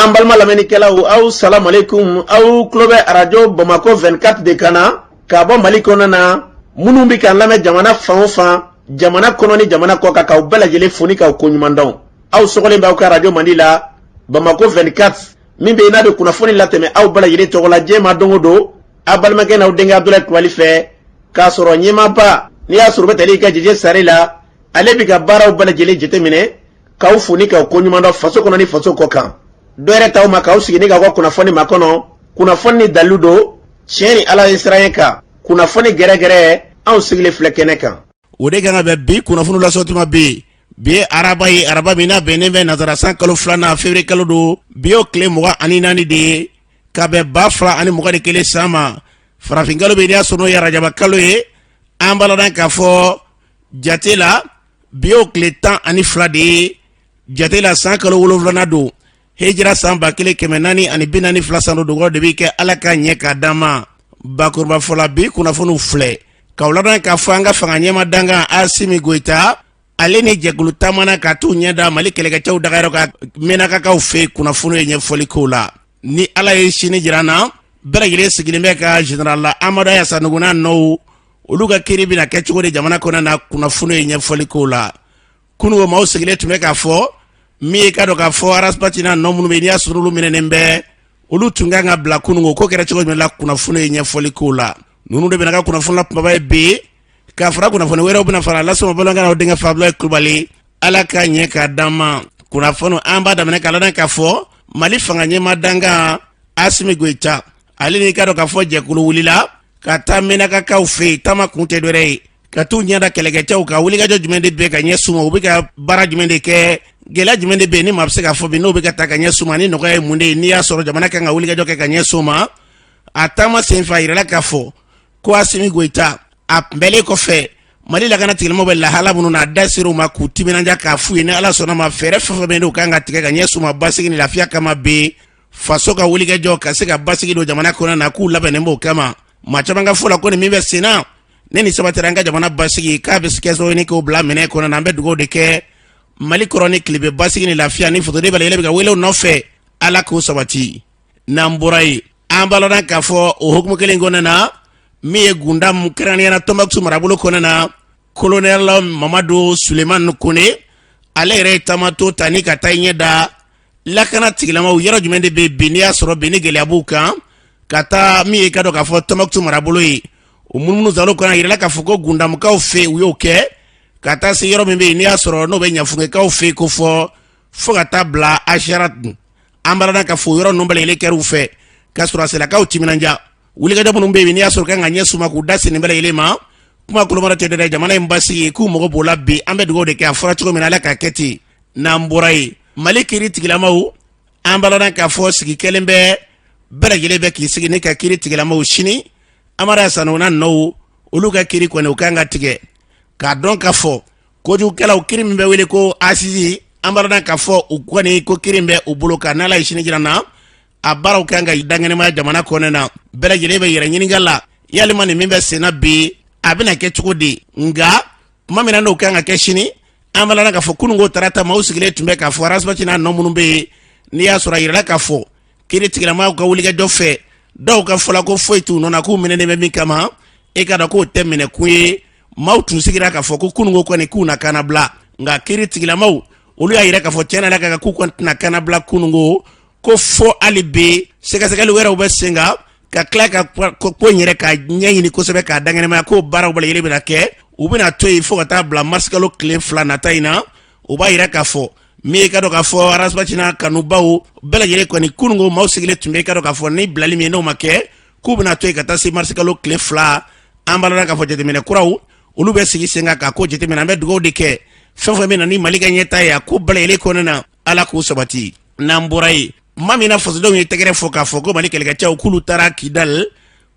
An balima lamɛnnikɛlaw, aw salamalekun. Aw tulo bɛ arajo Bamakɔ 24 de kan na ka bɔ Mali kɔnɔ na. Minnu bɛ k'an lamɛn jamana fan o fan, jamana kɔnɔ ni jamana kɔ kan, k'aw bɛɛ lajɛlen fo ni k'aw koɲuman dɔn. Aw sɔgɔlen b'aw ka arajo mandi la, Bamakɔ 24, min bɛ yen n'a bɛ kunnafoni latɛmɛ aw bɛɛ lajɛlen tɔgɔ la diɲɛ ma don o don, aw balimakɛ n'aw denkɛ Abudulayi Kulubali fɛ, k'a sɔrɔ ɲɛmaaba n'i y'a sɔrɔ bɛ tali ka Jeje Sare la, ale bɛ ka baaraw bɛɛ lajɛlen jateminɛ, k'aw fo ni k'aw koɲuman dɔn faso kɔnɔ ni faso kɔ kan. Dɔ yɛrɛ t'aw ma k'aw sigi ni k'aw ka kunnafoni makɔnɔ, kunnafoni ni dalilu don, tiɲɛ ni Ala ye siran kan, kunnafoni gɛrɛgɛrɛ, anw sigilen filɛ kɛnɛ kan. O de kan ka bɛn bi kunnafoni lasɔtuma bɛ yen. Bi ye araba ye, araba min n'a bɛnnen bɛ nazara san kalo filanan, février kalo don. Bi y'o tile 24 de ye ka bɛn 2021 san ma. Farafin kalo bɛ, n'i y'a sɔrɔ n'o ye arajaba kalo ye, an b'a ladɔn k'a fɔ jate la bi y'o tile 12 de ye jate la, san kalo wolonwulanan don, hijira san 1442 san don. Dugawu de bɛ kɛ Ala ka ɲɛ k'a d'an ma. Bakuruba fɔ la, bi kunnafoniw filɛ k'aw ladɔn k'a fɔ an ka fanga ɲɛma dankan Asimi Goyita, ale ni jɛkulu taamana ka t'u ɲɛ da Mali kɛlɛkɛcɛw dagayɔrɔ kan Menakakaw fɛ yen. Kunnafoni ye ɲɛfɔli k'o la. Ni Ala ye sini jira an na, bɛɛ lajɛlen sigilen bɛ ka général Amadu Aya Sanogo n'a nɔw, olu ka kiri bɛna kɛ cogo di jamana kɔnɔ na? Kunnafoni ye ɲɛfɔli k'o la. Kunun, maaw sigilen tun bɛ k'a fɔ min ye k'a dɔn k'a fɔ Ras Bath n'a nɔ minnu bɛ, n'i y'a sɔrɔ olu minɛnen bɛ, olu tun kan ka bila kunun. Ko kɛra cogo jumɛn la? Kunnafoni ye ɲɛfɔli k'o la. Ninnu de bɛna ka kunnafoni la kumaba ye bi, k'a fara kunnafoni wɛrɛw bɛna fara lasɔrɔ bamanankan na. Denkɛ fa Abudulayi Kulubali, Ala ka ɲɛ k'a d'an ma. Kunnafoni, an b'a daminɛ k'a ladɔn k'a fɔ Mali fanga ɲɛma dankan Asimi Goyita, ale n'i k'a dɔn k'a fɔ jɛkulu wulila ka taa Menakakaw fɛ yen. Taama kun tɛ dɔwɛrɛ ye ka t'u ɲɛda kɛlɛkɛcɛw kan, wulikajɔ jumɛn de bɛ ka ɲɛsin u ma, u bɛ ka baara jumɛn de kɛ, gɛlɛya jumɛn de bɛ yen ni maa bɛ se k'a fɔ bi n'o bɛ ka taa ka ɲɛsin u ma, ni nɔgɔya ye mun de ye n'i y'a sɔrɔ jamana kan ka wulikajɔ kɛ ka ɲɛsin u ma. A taama senfɛ, a yirala k'a fɔ ko Asimi Goyita, a kunbɛlen kɔfɛ, Mali lakana tigilamɔgɔw bɛ lahala minnu na, a da ser'u ma k'u timinandiya k'a f'u ye ni Ala sɔnna ma, fɛɛrɛ fɛn fɛn bɛ yen n'u kan ka tigɛ ka ɲɛsin u ma basigi ni lafiya kama bi, faso ka wulikajɔ ka se ka basigi don jamana kɔnɔ na, k'u labɛnnen b'o kama. Maa caman ka fɔ la ko nin min bɛ sen na, ne ni sabatira an ka jamana basigi, k'a bɛ kɛ sababu ye k'o bila minɛ kɔnɔ na. An bɛ dugawu de kɛ Mali kɔrɔn ni tilebin, basigi ni lafiya ni fasoden bɛɛ lajɛlen bɛ ka wele nɔfɛ, Ala k'o sabati. N'an bɔra yen, an b'a ladɔn k'a fɔ o hukumu kelen kɔnɔna na, min ye Gundam, kɛrɛnkɛrɛnnenya la Tɔnbukutu marabolo kɔnɔna na, kolonɛli Mamadu Sulemani Kone, ale yɛrɛ ye taamato ta ni ka taa ɲɛ da lakana tigilamaw, yɔrɔ jumɛn de bɛ bi n'i y'a sɔrɔ bi ni gɛlɛya b'u kan, ka taa min ye ka dɔn k'a fɔ Tɔnbukutu marabolo ye. O munumunu salo kɔnɔ, a yirala k'a fɔ ko Gundamukaw fɛ, u y'o kɛ ka taa se yɔrɔ min bɛ yen n'i y'a sɔrɔ n'o bɛ Ɲafungekaw fɛ ko fɔ fo ka taa bila Asiyara. An b'a ladɔn k'a fɔ yɔrɔ ninnu bɛɛ lajɛlen kɛr'u fɛ ka sɔrɔdasilakaw timinandiya. Wulikajɔ minnu bɛ yen n'i y'a sɔrɔ kan ka ɲɛsin u ma, k'u da se nin bɛɛ lajɛlen ma, kuma kolomara tɛ dɛ, jamana in basigi, k'u mago b'o la bi. An bɛ dugawu de kɛ, a fɔra cogo min na, Ala k'a kɛ ten. N'an bɔra yen, Mali kiri tigilamaw, an b'a ladɔn k'a fɔ sigi kɛlen bɛ, bɛɛ lajɛlen bɛ k'i sigi ne ka kiri tigilamaw sini, Amara Sanogo n'a nɔw, olu ka kiri kɔni u kan ka tigɛ k'a dɔn k'a fɔ kojugukɛlaw kiri min bɛ wele ko assises. An b'a ladɔn k'a fɔ u kɔni ko kiri bɛ u bolo kan, n'Ala ye sini jira na, a baaraw kan ka dankɛnɛmaya jamana kɔnɔna na. Bɛɛ lajɛlen bɛ yɛrɛ ɲininka la, yalima nin min bɛ senna bi, a bɛna kɛ cogo di? Nka tuma min na n'o kan ka kɛ sini, an b'a ladɔn k'a fɔ kununko tarata, maaw sigilen tun bɛ k'a fɔ Ras Bath n'a nɔ minnu bɛ yen n'i y'a sɔrɔ a yirala k'a fɔ kiri tigilamaw ka wulikajɔ fɛ, dɔw ka fɔ la ko foyi t'u nɔ na, k'u minɛnen bɛ min kama, e k'a dɔn k'o tɛ minɛkun ye. Maaw tun sigira k'a fɔ ko kununko kɔni k'u na kannabila, nka kiri tigilamaw, olu y'a yira k'a fɔ tiɲɛ na ka k'u kɔni tɛna kannabila kununko, ko fo hali bi sɛgɛsɛgɛli wɛrɛw bɛ sen kan, ka tila ka ko in yɛrɛ ka ɲɛɲini kosɛbɛ k'a dankɛnɛmaya, k'o baaraw bɛɛ lajɛlen bɛna kɛ. U bɛna to yen fo ka taa bila marisikalo tile 2 nata in na. O b'a yira k'a fɔ min ye ka dɔn k'a fɔ Ras Bath n'a kanubaw bɛɛ lajɛlen kɔni, kununko maaw sigilen tun bɛ ka dɔn k'a fɔ ni bilali min n'o ma kɛ, k'u bɛna to yen ka taa se marisikalo tile 2. An b'a ladɔn k'a fɔ jateminɛ kuraw, olu bɛ sigi sen kan k'a ko jateminɛ. An bɛ dugawu de kɛ, fɛn fɛn bɛ na ni Mali ka ɲɛtaa ye a ko bɛɛ lajɛlen kɔnɔna na, Ala k'o sabati. N'an bɔra yen, tuma min na fasodenw ye tɛgɛrɛ fɔ k'a fɔ ko Mali kɛlɛkɛcɛw k'olu taara Kidali,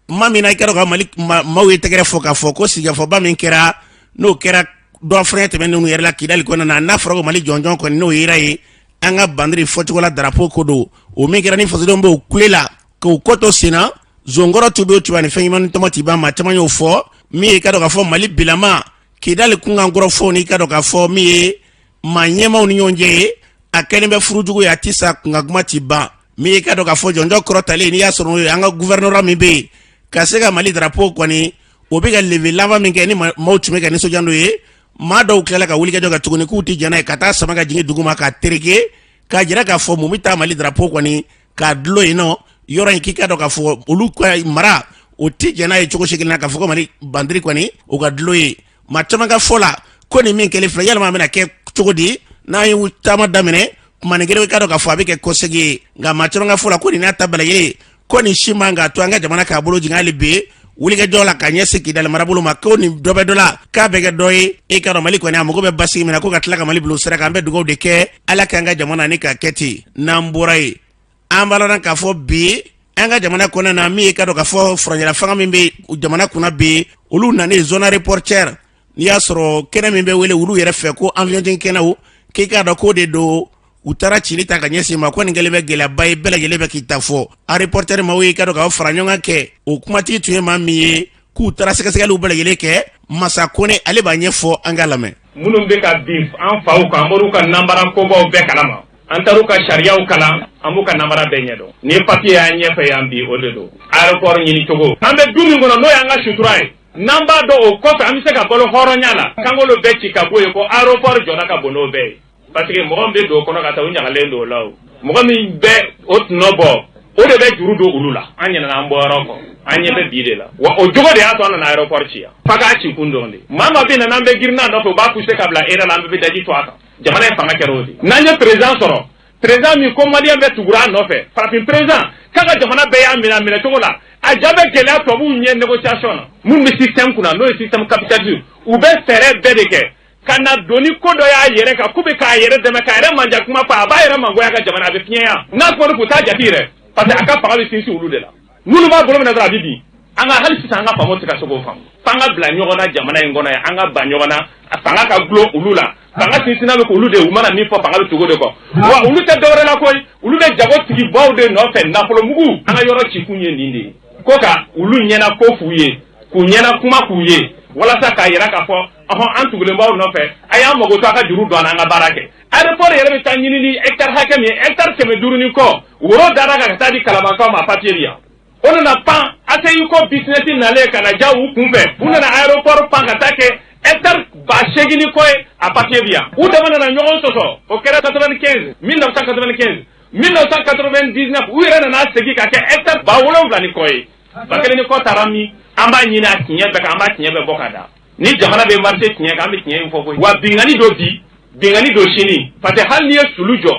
tuma min na i k'a dɔn ka Mali maaw ye tɛgɛrɛ fɔ k'a fɔ ko sigikafɔba min kɛra, n'o kɛra dɔ fɛrɛ tɛmɛnen ninnu yɛrɛ la Kidali kɔnɔna na, n'a fɔra ko Mali jɔnjɔn kɔni n'o yera yen, an ka bandiri fɔcogo la darapo ko don, o min kɛra ni fasodenw b'o kule la k'o kɔ to sen na, zonkɔrɔ tu bɛ tuba ni fɛn ɲuman ni tɔmɔ ti ban. Maa caman y'o fɔ min ye i ka dɔn k'a fɔ Mali bilama Kidali kunkan kɔrɔfɔw n'i ka dɔn k'a fɔ min ye maa ɲɛmaaw ni ɲɔgɔn cɛ ye, a kɛlen bɛ furujugu ye, a tɛ sa, kunkan kuma ti ban. Min ye k'a dɔn k'a fɔ jɔnjɔn kɔrɔtalen, n'i y'a sɔrɔ o ye an ka gouvernorat min bɛ yen ka se ka Mali drapeau kɔni, o bɛ ka lever laban min kɛ, ni maaw tun bɛ ka nisɔndiya n'o ye, maa dɔw tilala ka wulikajɔ kɛ tuguni k'u tɛ jɛn n'a ye, ka taa sama ka jigin duguma k'a tereke, k'a jira k'a fɔ mun bɛ taa Mali drapeau kɔni k'a dulon yen nɔ yɔrɔ in, k'i k'a dɔn k'a fɔ olu ka mara o tɛ jɛn n'a ye cogo si kelen na k'a fɔ ko Mali bandiri kɔni o ka dulon yen. Maa caman ka fɔ la ko nin min kɛlen filɛ, yalima a bɛna kɛ cogo di n'an ye taama daminɛ kuma nin kelen, k'a dɔn k'a fɔ a bɛ kɛ kɔsegin ye. Nka maa caman ka fɔ la ko nin n'a ta bɛɛ lajɛlen, ko nin si man k'a to an ka jamana k'a bolo jigin hali bi wulikajɔ la ka ɲɛsin Kidali marabolo ma, ko nin dɔ bɛ dɔ la k'a bɛ kɛ dɔ ye. E k'a dɔn Mali kɔni a mago bɛ basigi min na, ko ka tila ka Mali bila o sira kan. An bɛ dugawu de kɛ Ala k'an ka jamana ni ka kɛ ten. N'an bɔra yen, an b'a lɔn k'a fɔ bi an ka jamana kɔnɔna na, min ye k'a dɔn k'a fɔ furancɛla fanga min bɛ jamana kunna bi, olu nana zone aéroportuaire, n'i y'a sɔrɔ kɛnɛ min bɛ wele olu yɛrɛ fɛ ko avion jigin kɛnɛw, k'i k'a dɔn k'o de don. U taara cili ta ka ɲɛsin ma ko nin kɛlen bɛ gɛlɛyaba ye, bɛɛ lajɛlen bɛ k'i ta fɔ. Aéroportuaire maaw ye k'a dɔn k'aw fara ɲɔgɔn kan kɛ, o kumatigi tun ye maa min ye k'u taara sɛgɛsɛgɛliw bɛɛ lajɛlen kɛ, Masa Kone, ale b'a ɲɛfɔ, an k'a lamɛn. Minnu bɛ ka bin an faw kan, an bɔr'u ka nanbara kobaw bɛɛ kalama, an taar'u ka sariyaw kalan, an b'u ka namara bɛɛ ɲɛdɔn. Ni ye papiye y'an ɲɛfɛ yan bi, o de don. Aéroport ɲini cogo, an bɛ du min kɔnɔ, n'o y'an ka sutura ye, n'an b'a dɔn o kɔfɛ an bɛ se ka balo hɔrɔnya la, k'an k'olu bɛɛ ci ka bɔ yen, ko aéroport jɔra ka bon n'o bɛɛ ye, parce que mɔgɔ min bɛ don o kɔnɔ ka taa, o ɲagalen don o la. O mɔgɔ min bɛ o tɔnɔ bɔ, o de bɛ juru don olu la. An ɲinɛna an bɔyɔrɔ kɔ, an ɲɛ bɛ bi de la. Wa o jogo de y'a to an nana aéroport ci yan, f'a k'a ci kun dɔn de. Maa maa bɛ na n'an bɛ girin n'a nɔfɛ, u b'a pousser ka bila erreur la, an bɛɛ bɛ daji to a kan. Jamana in fanga kɛra o de. N'an ye président sɔrɔ, président min ko maliyɛn bɛɛ tugura a nɔfɛ, farafin président k'a ka jamana bɛɛ y'a minɛ a minɛ cogo la, a ja bɛ gɛlɛya tubabuw ɲɛ négociation na. Minnu bɛ système kunna, n'o ye système capitaliste, u bɛ fɛɛrɛ bɛɛ de kɛ ka na don ni ko dɔ y'a yɛrɛ kan, k'u bɛ k'a yɛrɛ dɛmɛ, k'a yɛrɛ manja kuma fɔ, a b'a yɛrɛ mangoya ka jamana, a bɛ fiɲɛya n'a kuma k'u t'a jate yɛrɛ, parce que a ka fanga bɛ sinsin olu de la. N'olu b'a bolo minɛ dɔrɔn, a bɛ bin. An ka hali sisan, an ka faamaw tɛ ka se k'o faamu, f'an ka bila ɲɔgɔn na jamana in kɔnɔ yan, an ka ban ɲɔgɔn na, a fanga ka gulon olu la. Fanga sinsinna bɛ k'olu de, u mana min fɔ, fanga bɛ tugu o de kɔ. Wa olu tɛ dɔwɛrɛ la koyi, olu bɛ jago tigibaw de nɔfɛ, nafolomugu. An ka yɔrɔ cikun ye nin de ye, ko ka olu ɲɛna ko f'u ye, k'u ɲɛna kuma k'u ye, walasa k'a yira k'a fɔ ɔhɔn, an tugulen b'aw nɔfɛ, a y'an mago to a ka juru don an na, an ka baara kɛ. Aéroport yɛrɛ bɛ taa ɲini ni hectare hakɛ min ye, hectare 500 ni kɔ, woro dara kan ka taa di Kalabankaw ma, papier bɛ yan. O nana pan ACI ko business nalen ka na ja u kunfɛ, u nana aéroport pan ka taa kɛ hectare 8000 ni kɔ ye, a papier bɛ yan. U dama nana ɲɔgɔn sɔsɔ, o kɛra 95, 1995, 1999, u yɛrɛ nana segin ka kɛ hectare 7000 ni kɔ ye. Ba kelen ni kɔ taara min, an b'a ɲini a tiɲɛ bɛɛ kan, an b'a tiɲɛ bɛɛ bɔ ka da. Ni jamana bɛ marché tiɲɛ kan, an bɛ tiɲɛ in fɔ koyi. Wa bingani do bi, bingani do sini, parce que hali n'i ye sulu jɔ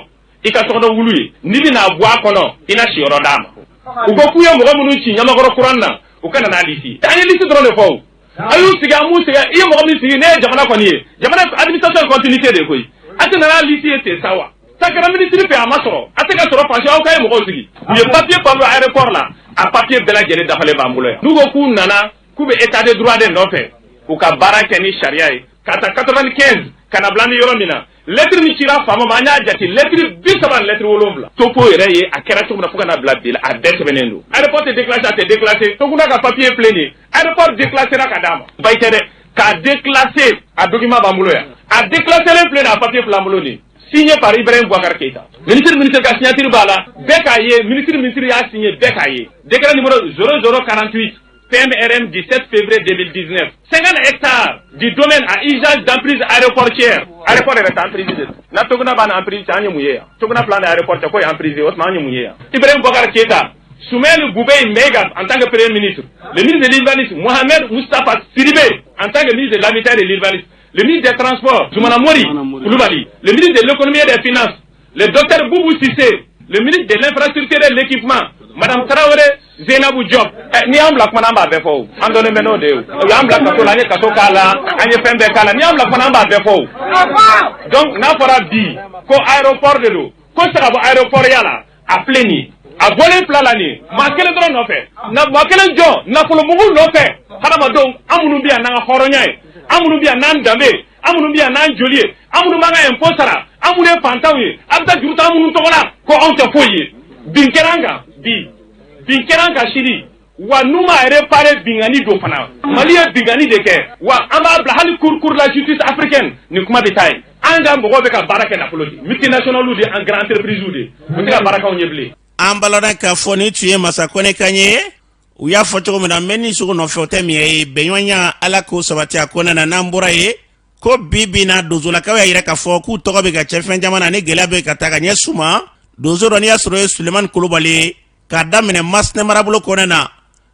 i ka sokɔnɔ wulu ye, n'i bɛna bɔ a kɔnɔ, i na siyɔrɔ d'a ma. U ko k'u ye mɔgɔ minnu ci Ɲamakɔrɔ kuran na, u ka na n'a liste. An ye liste dɔrɔn de fɔ. O a y'u sigi, an m'u sigi. I ye mɔgɔ min sigi, ne ye jamana kɔni ye, jamana administration continuité de koyi. A tɛ nana liste ye ten sa wa? Sa kɛra ministre fɛ, a ma sɔrɔ, a tɛ ka sɔrɔ parce que aw ka ye mɔgɔw sigi, u ye papier pan aéroport la, a papier bɛɛ lajɛlen dafalen b'an bolo yan. N'u ko k'u nana k'u bɛ état de droit de nɔfɛ, u ka baara kɛ ni sariya ye, ka ta 95 ka na bila an bɛ yɔrɔ min na. Lettre min cira faama ma, an y'a jate, lettre 30 ni lettre 7. Topo yɛrɛ ye a kɛra cogo min na fo ka na bila bi la, a bɛɛ sɛbɛnnen don. Aéroport tɛ déclassé, a tɛ déclassé. Toguna ka papier filɛ nin ye, aéroport déclassé ra ka d'a ma, bayi tɛ dɛ, k'a déclassé, a document b'an bolo yan. A déclassé len filɛ nin ye, a papier filɛ an bolo nin ye, signé par Ibrahim Boubacar Keïta. Ministre ka signature b'a la, bɛɛ k'a ye, ministre y'a signé, bɛɛ k'a ye. Décret numéro 0048 PMRM du 7 février 2019. 50 hectares du domaine à usage d'emprise aéroportière. Aéroport yɛrɛ tɛ emprise de. Na Toguna b'a na emprise cɛ, an ye mun ye yan? Toguna filɛ ni aéroport cɛ, k'o ye emprise ye, o tuma an ye mun ye yan? Ibrahim Boubacar Keïta, Soumaïla Boubèye Maïga en tant que premier ministre, le ministre de l'urbanisme, Mohamed Moustapha Sidibé en tant que ministre de l'habitat et de l'urbanisme, le ministre des Transports, Zoumana Mori Koulibaly, le ministre de l'économie et des finances, le docteur Boubou Cissé, le ministre de l'infrastructure et de l'équipement, Madame Traoré Zeynabou Diop. N'i y'an bila kuma na, an b'a bɛɛ fɔ o. An dɔnnen bɛ n'o de ye o. U y'an bila kaso la, an ye kaso k'a la, an ye fɛn bɛɛ k'a la. N'i y'an bila kuma na, an b'a bɛɛ fɔ o. Donc n'a fɔra bi ko aéroport de don, ko tɛ se ka bɔ aéroport ya la, a filɛ nin ye. A bɔlen fila la nin ye, maa kelen dɔrɔn nɔfɛ, na maa kelen jɔ nafolomugu nɔfɛ. Hadamadenw, an minnu bɛ yan n'an ka hɔrɔnya ye, an minnu bɛ yan n'an danbe, an minnu bɛ yan n'an joli ye, an minnu b'an ka impôt sara, an minnu ye fantanw ye, a bɛ taa juru ta an minnu tɔgɔ la, ko anw tɛ foyi ye. Bin kɛra an kan bi, bin kɛra an kan sini. Wa n'u ma réparé, bingani don fana. Mali ye bingani de kɛ, wa an b'a bila hali cour la justice africaine, nin kuma bɛ taa yen. An ka mɔgɔw bɛ ka baara kɛ nafolo de, multinationales de, an grand entreprise de, u tɛ ka baara k'anw ye bilen. An b'a lɔn k'a fɔ nin tun ye Masa Kɔnɛ kan ye. U y'a fɔ cogo min na, mɛnni sogo nɔfɛ o tɛ miɲɛ ye. Bɛnɲɔgɔnya, Ala k'o sabati a kɔnɔna na. N'an bɔra yen, ko bi bi na, donsolakaw y'a yira k'a fɔ k'u tɔgɔ bɛ ka cɛn fɛn caman na ni gɛlɛya bɛ ka taa ka ɲɛsin u ma. Donso dɔ, n'i y'a sɔrɔ ye Sulemani Kulubali ye, k'a daminɛ Masina marabolo kɔnɔna na,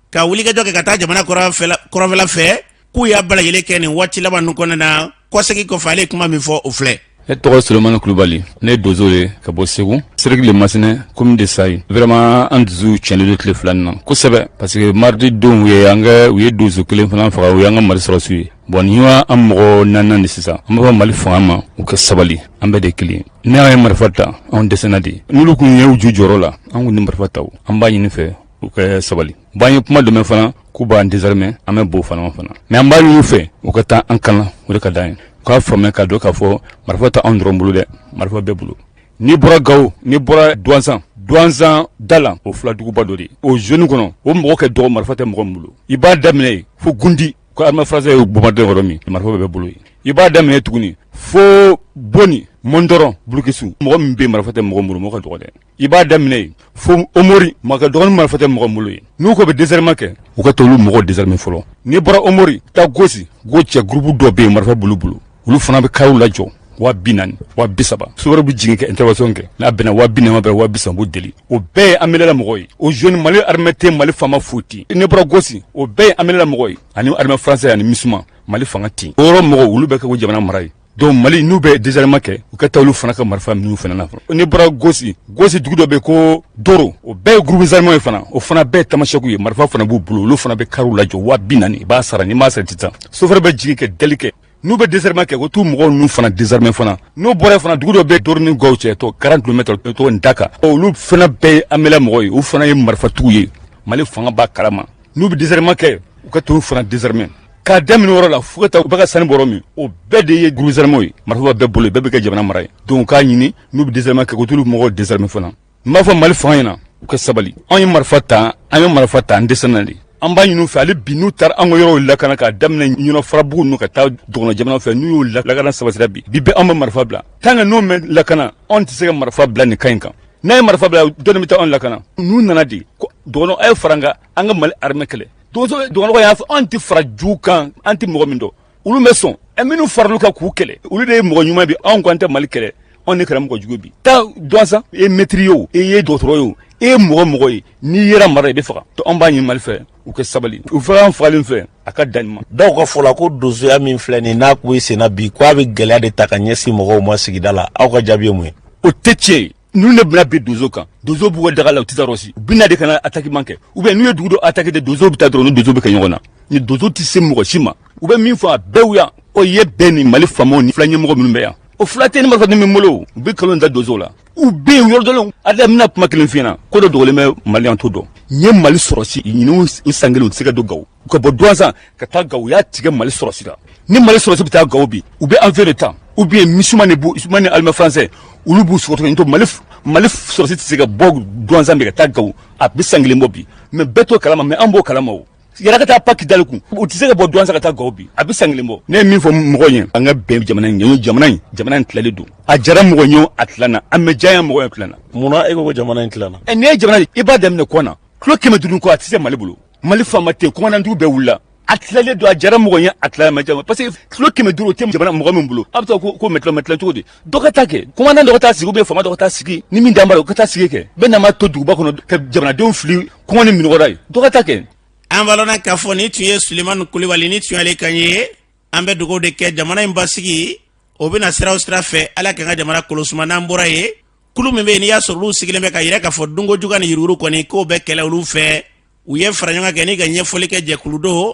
ka wulikajɔ kɛ ka taa jamana kɔrɔnfɛla fɛ, k'u y'a bɛɛ lajɛlen kɛ nin waati laban ninnu kɔnɔna na. Kɔsegin kɔfɛ, ale ye kuma min fɔ, o filɛ. Ne tɔgɔ Solomani Kulubali, ne ye donso ye ka bɔ Segu, cercle de Masina, commune de Sayi. Vraiment, an dusu tiɲɛnen don tile fila nin na kosɛbɛ, parce que mardi don, u ye an ka u ye donso kelen fana faga, u y'an ka Mali sɔrɔsiw ye. Bon, nin y'an mɔgɔ naaninan de sisan. An b'a fɔ Mali fanga ma, u ka sabali, an bɛɛ de kelen. Ni an ye marifa ta, anw dɛsɛna de. N'olu kun ye u ju jɔyɔrɔ la, an kun ni marifa ta. An b'a ɲini fɛ, u ka sabali. Bon, an ye kuma dɔ mɛn fana k'u b'an désarmer, an bɛ b'o fana fana. Mais an b'a ɲini u fɛ, u ka taa an kana, o de ka d'an ye. U k'a faamuya k'a dɔn k'a fɔ marifa tɛ anw dɔrɔn bolo dɛ, marifa bɛɛ bolo. N'i bɔra Gawo, n'i bɔra Duwanzan, Duwanzan da la, o fila duguba dɔ de ye o zone kɔnɔ, o mɔgɔ kɛ dɔgɔ, marifa tɛ mɔgɔ min bolo. I b'a daminɛ yen fo Gundi, ko armée française ye bombarder yɔrɔ min, marifa bɛɛ bolo yen. I b'a daminɛ tuguni fo Boni, Mɔndɔrɔn, Bulukisu, mɔgɔ min bɛ marifa tɛ mɔgɔ min bolo, mɔgɔ ka dɔgɔ dɛ. I b'a daminɛ yen fo Omori, mɔgɔ ka dɔgɔnin, marifa tɛ mɔgɔ min bolo yen. N'u ko bɛ désarmement kɛ, u ka t'olu mɔgɔw désarmer fɔlɔ. N'i bɔra Omori, taa Gosi, Go cɛ groupe dɔ bɛ yen, marifa b'olu bolo. Olu fana bɛ kariw lajɔ 40 000, 30 000. Sofɛrɛ bɛ jigin ka intervention kɛ, n'a bɛnna 40 000 ma, bɛn 30 000, b'u deli. O bɛɛ ye MNLA mɔgɔ ye. O zone, Mali armée tɛ, Mali faama foyi tɛ. N'i bɔra Gosi, o bɛɛ ye MNLA mɔgɔ ye, ani armée française ani MISMA. Mali fanga tɛ. O yɔrɔ mɔgɔw, olu bɛ kɛ ko jamana mara ye. Donc Mali, n'u bɛ désarmement kɛ, u ka taa olu fana ka marifa minnu fana na. N'i bɔra Gosi, Gosi dugu dɔ bɛ ko Doro, o bɛɛ ye groupe armé ye fana. O fana bɛɛ ye tamasɛkiw ye, marifa fana b'u bolo. Olu fana bɛ kariw lajɔ 40 000, i b'a sara, n'i m'a sara, i tɛ taa. Sofɛrɛ bɛ jigin kɛ deli kɛ. N'u bɛ désarmement kɛ, ko t'u mɔgɔw ninnu fana désarmer fana. N'u bɔra fana, dugu dɔ bɛ Doro ni Gawo cɛ, tɔ 40 kilomètres, tɔgɔ Ndaka, olu fana bɛɛ ye MNLA mɔgɔw ye, u fana ye marifatigiw ye. Mali fanga b'a kalama. N'u bɛ désarmement kɛ, u ka t'u fana désarmer k'a daminɛ yɔrɔ la fo ka taa u bɛ ka sanu bɔrɔ min, o bɛɛ de ye groupes armés ye, marifa bɛɛ bolo, bɛɛ bɛ kɛ jamana mara ye. Donc k'a ɲini, n'u bɛ désarmement kɛ, ko t'olu mɔgɔw désarmer fana. N b'a fɔ Mali fanga ɲɛna, u ka sabali. Anw ye marifa ta, an ye marifa ta, an dɛsɛna de. An b'a ɲini u fɛ hali bi, n'u taara an ka yɔrɔw lakana, k'a daminɛ Ɲɔnɔ, Farabugu ninnu, ka taa dɔgɔnɔ jamana fɛ, n'u y'o lakana sabatira bi bi bɛɛ, anw bɛ marifa bila. Tant que n'o mɛ lakana, anw tɛ se ka marifa bila nin kan in kan. N'a ye marifa bila, dɔnni bɛ taa anw lakana. N'u nana de ko dɔgɔnɔ, a ye fara an kan, an ka Mali armée kɛlɛ. Dɔgɔnɔ y'a fɔ, anw tɛ fara jugu kan, an tɛ mɔgɔ min dɔn. Olu bɛ sɔn ɛ, minnu faral'u kan k'u kɛlɛ, olu de ye mɔgɔ ɲuman bi. Anw ko an tɛ Mali kɛlɛ, anw de kɛra mɔgɔ jugu bi. Taa Duwanzan, e ye mɛtiri ye o, e ye dɔgɔtɔrɔ ye o, e ye mɔgɔ mɔgɔ ye, n'i yera mara, i bɛ faga. Anw b'a ɲini Mali fɛ, u ka sabali, u fɛ an fagalen fɛ, a ka dan nin ma. Dɔw ka fɔ la ko donsoya min filɛ nin n'a kun bɛ senna bi, ko a bɛ gɛlɛya de ta ka ɲɛsin mɔgɔw ma sigida la. Aw ka jaabi ye mun ye? O tɛ tiɲɛ ye. Ninnu de bɛna bin donso kan. Donso b'u ka daga la, u tɛ taa yɔrɔ si. U bɛna de ka na attaquement kɛ, ou bien n'u ye dugu dɔ attaquer de, donso bɛ taa dɔrɔn, ni donso bɛ kɛ ɲɔgɔn na. Ni donso tɛ se mɔgɔ si ma. U bɛ min fɔ, a bɛɛ yan, o ye bɛn ni Mali faamaw ni fila ɲɛmɔgɔ minnu bɛ yan, o fila tɛ ni marifa ni min bolo, u bɛ nkalon da donso la. U bɛ yen yɔrɔ dɔlen. A bɛna kuma kelen f'i ɲɛna, ko dɔ dogolen bɛ Mali, yan t'o dɔn. N ye Mali sɔrɔsi ɲini, u san kelen, u tɛ se ka don Gawo. U ka bɔ Duwanzan ka taa Gawo, u y'a tigɛ Mali sɔrɔsi la. Ni Mali sɔrɔsi bɛ taa Gawo bi, u bɛ avion de ta, ou bien MISMA ni bu ni armée français, olu b'u sɔgɔtɔ to. Mali sɔrɔsi tɛ se ka bɔ Duwanzan bi ka taa Gawo, a bɛ san kelen bɔ bi. Mais bɛɛ t'o kalama, mais an b'o kalama. O yɛrɛ ka taa pa Kidali kun, u tɛ se ka bɔ Duwanzan ka taa Gawo bi, a bɛ san kelen bɔ. Ne ye min fɔ mɔgɔw ye, an ka bɛn jamana in ye. Jamana in, jamana in tilalen don. A jara mɔgɔ ye, a tilanna. An bɛ diya mɔgɔ ye, tilanna. Munna e ko ko jamana in tilanna? Ɛ, n'i ye jamana, i b'a daminɛ kɔ na, kilo 500 kɔ, a tɛ se Mali bolo. Mali faama tɛ yen, commandant bɛɛ wulila. A tilalen don, a jara mɔgɔ ye, a tilala ma jama, parce que kilo 500, o tɛ jamana mɔgɔ min bolo. A bɛ taa ko mɛtila mɛtila cogo di? Dɔ ka taa kɛ commandant dɔ ka taa sigi, ou bien faama dɔ ka taa sigi, ni min dan b'a la, o ka taa sigi kɛ. Bɛɛ n'a ma to duguba kɔnɔ ka jamanadenw fili kɔngɔ ni minɔgɔ ye, dɔ ka taa kɛ. An b'a lɔn k'a fɔ nin tun ye Sulemani Kulibali, ni tun y'ale kan ye. An bɛ dugawu de kɛ jamana in basigi, o bɛna sira o sira fɛ, Ala k'an ka jamana kolosuma. N'an bɔra yen, kulu min bɛ yen, n'i y'a sɔrɔ olu sigilen bɛ ka yira k'a fɔ dunko juguya ni yuruguyurugu kɔni, k'o bɛ kɛlɛ olu fɛ, u ye fara ɲɔgɔn kan kɛ ni ka ɲɛfɔli kɛ. Jɛkulu do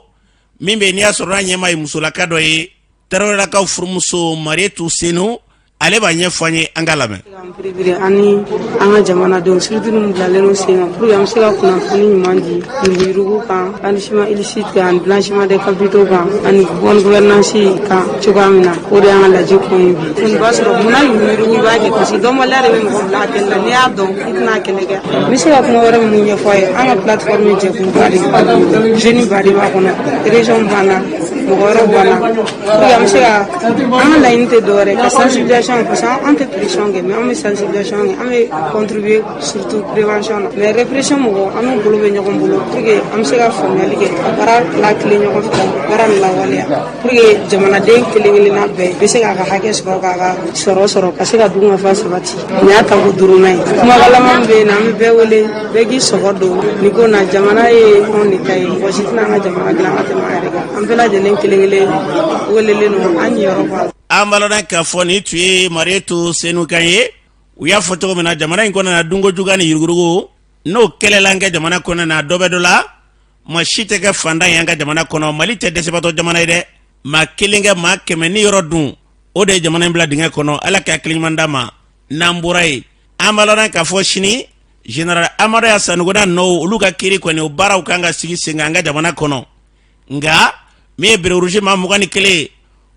min bɛ yen, n'i y'a sɔrɔ n'a ɲɛmaa ye musolaka dɔ ye, Tarawelelakaw furumuso Marietu Senu, ale b'a ɲɛfɔ an ye, an ka lamɛn. Ani an ka jamanadenw, surtout minnu bilalen don sen kan, pour que an bɛ se ka kunnafoni ɲuman di yuruguyurugu kan, enrichissement illicite kan, blanchiment des capitaux kan, ani bonne gouvernance kan cogoya min na. O de y'an ka lajɛ kun ye bi. Nin b'a sɔrɔ munna yuruguyurugu i b'a kɛ? Parce que dɔnbaliya de bɛ mɔgɔ bila a kɛlɛ la. N'i y'a dɔn, i tɛna a kɛlɛ kɛ. N bɛ se ka kuma wɛrɛ minnu ɲɛfɔ a ye, an ka plateforme jɛkuluba de, jeune ba de b'a kɔnɔ, région b'an na. Mɔgɔ wɛrɛw banna pour que an bɛ se ka, an ka laɲini tɛ dɔwɛrɛ ka sensibilisation, parce que an tɛ pression kɛ, mais an bɛ sensibilisation kɛ, an bɛ contribuer surtout prévention na. Mais répression mɔgɔ, an n'u bolo bɛ ɲɔgɔn bolo pour que an bɛ se ka faamuyali kɛ, ka baara lakile ɲɔgɔn fɛ, baara nin lawaleya pour que jamanaden kelen kelenna bɛɛ bɛ se k'a ka hakɛ sɔrɔ, k'a ka sɔrɔ sɔrɔ, ka se ka dunkafa sabati. Nin y'a tako duurunan ye. Kumakalama min bɛ yen na, an bɛ bɛɛ wele, bɛɛ k'i sɔgɔ don nin ko na. Jamana ye anw de ta ye, mɔgɔ si tɛna an ka jamana dilan ka tɛmɛ an yɛrɛ kan. An bɛɛ lajɛlen kelen kelen welelen don, an niyɔrɔ b'a la. An b'a lɔn k'a fɔ nin tun ye Marietu Senu kan ye. U y'a fɔ cogo min na, jamana in kɔnɔna na, dunkojuguya ni yuruguyurugu, n'o kɛlɛla an ka jamana kɔnɔna na, dɔ bɛ dɔ la. Maa si tɛ kɛ fantan ye an ka jamana kɔnɔ. Mali tɛ dɛsɛbatɔ jamana ye dɛ. Maa kelen kɛ maa 100 ni yɔrɔ dun, o de ye jamana in bila dingɛ kɔnɔ. Ala ka hakili ɲuman d'an ma. N'an bɔra yen, an b'a lɔn k'a fɔ sini, général Amadu Aya Sanogo n'a nɔw, olu ka kiri kɔni, o baaraw kan ka sigi sen kan an ka jamana kɔnɔ. Nka min ye béret rouge maa 21 ye,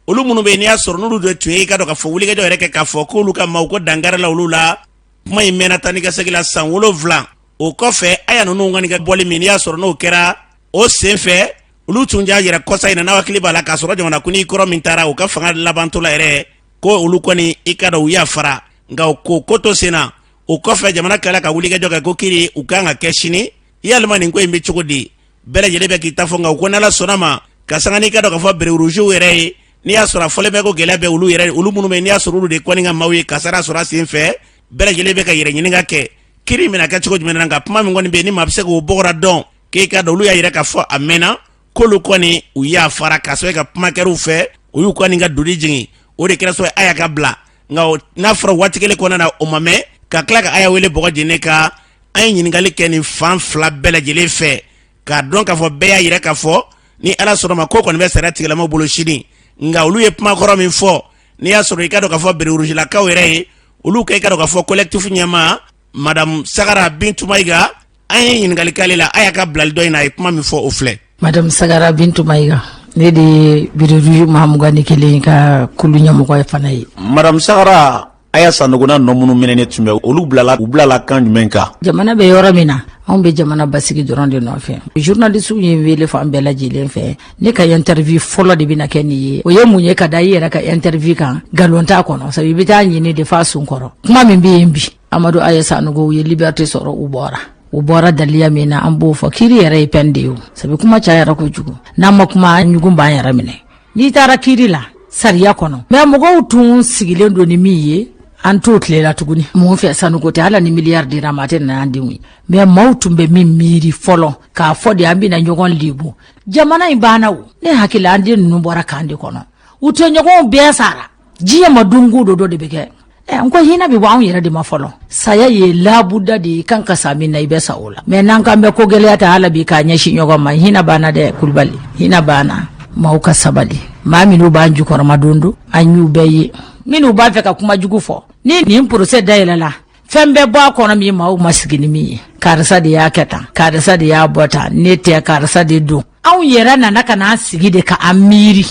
olu minnu bɛ yen, n'i y'a sɔrɔ n'olu de tun ye, i ka dɔn k'a fɔ wulikajɔ yɛrɛ kɛ k'a fɔ k'olu ka maaw ko dankarila olu la, kuma in mɛnna taa ni ka segin la san 7 o kɔfɛ. Aya ninnu kɔni ka bɔli min, n'i y'a sɔrɔ n'o kɛra o senfɛ, olu tun y'a yira kɔsa in na, n'aw hakili b'a la, k'a sɔrɔ jamanakuntigi kɔrɔ min taara, u ka fanga labantɔ la yɛrɛ, ko olu kɔni, i ka dɔn, u yafara. Nka o ko ko to sen na. O kɔfɛ, jamana tilala ka wulikajɔ kɛ ko kiri u kan ka kɛ sini. Yalima nin ko in bɛ cogo di? Bɛɛ lajɛlen bɛ k'i ta fɔ. Nka u ko n'Ala sɔnna ma, ka sanga n'i ka dɔn k'a fɔ béret rougew yɛrɛ ye, n'i y'a sɔrɔ a fɔlen bɛ ko gɛlɛya bɛ olu yɛrɛ, olu minnu bɛ, n'i y'a sɔrɔ olu de kɔni ka maaw ye kasara sɔrɔ a sen fɛ, bɛɛ lajɛlen bɛ ka yɛrɛ ɲininka kɛ kiri bɛna kɛ cogo jumɛn na. Nka kuma min kɔni bɛ yen, ni maa bɛ se k'o bɔgɔra dɔn k'e ka dɔn, olu y'a yira k'a fɔ a mɛnna k'olu kɔni u yafara, k'a sababu ka kuma kɛr'u fɛ, u y'u kɔni ka doni jigin. O de kɛra sababu ye Aya ka bila. Nka n'a fɔra waati kelen kɔnɔna na, o ma mɛn ka tila ka Aya wele bɔgɔ jeni ka an ye ɲininkali kɛ nin fan fila bɛɛ lajɛlen fɛ, k'a dɔn k'a fɔ bɛɛ y'a yira k'a fɔ ni Ala sɔnna ma, ko kɔni bɛ sariya tigilamaw bolo sini. Nka olu ye kuma kɔrɔ min fɔ, n'i y'a sɔrɔ i ka dɔn k'a fɔ béret rougelakaw yɛrɛ ye, olu ka i ka dɔn k'a fɔ collectif ɲɛmaa Madame Sagara Bintu Mayiga, an ye ɲininkali k'ale la Aya ka bilali dɔ in na. A ye kuma min fɔ, o filɛ. Madame Sagara Bintu Mayiga, ne de ye béret rouge maa 21 ka kulu ɲɛmɔgɔ ye fana ye. Madame Sagara, Aya Sanogo n'a nɔ minnu minɛnen tun bɛ, olu bilala, u bilala kan jumɛn kan? Jamana bɛ yɔrɔ min na, anw bɛ jamana basigi dɔrɔn de nɔfɛ. Journalisiw ye n wele fan bɛɛ lajɛlen fɛ. Ne ka interview fɔlɔ de bɛna kɛ nin ye. O ye mun ye? Ka da i yɛrɛ ka interview kan, nkalon t'a kɔnɔ, sabu i bɛ taa ɲini de f'a sun kɔrɔ. Kuma min bɛ yen bi, Amadu Aya Sanogo ye liberté sɔrɔ, u bɔra, u bɔra daliya min na, an b'o fɔ. Kiri yɛrɛ ye peine de ye o, sabu kuma cayara kojugu. N'an ma kuma, an ɲugun b'an yɛrɛ minɛ. N'i taara kiri la sariya kɔnɔ, mais mɔgɔw tun sigilen don ni min ye, an t'o tile la tuguni. Mun fɛ sanuko tɛ, hali ni miliyari dira ma, a tɛ na an denw ye. Mais maaw tun bɛ min miiri fɔlɔ k'a fɔ de, an bɛna ɲɔgɔn lebu, jamana in banna. O ne hakili, an den ninnu bɔra camp de kɔnɔ, u tɔɲɔgɔnw bɛɛ sara. Diɲɛ ma don ko dɔ de bɛ kɛ. N ko hinɛ bɛ bɔ anw yɛrɛ de ma fɔlɔ. Saya ye labuda de ye, kan ka sa min na, i bɛ sa o la. Mais n'an k'an bɛ ko gɛlɛya ta hali bi k'a ɲɛsin ɲɔgɔn ma, hinɛ banna dɛ. Kulubali, hinɛ banna. Maaw ka sabali. Maa minnu b'an jukɔrɔma don don, an y'u bɛɛ ye, minnu b'a fɛ ka kuma jugu fɔ. Ni nin procès dayɛlɛla, fɛn bɛɛ bɔ a kɔnɔ min maaw ma sigi ni min ye. Karisa de y'a kɛ tan, karisa de y'a bɔ tan, ne tɛ, karisa de don. Anw yɛrɛ nana ka n'an sigi de ka an miiri.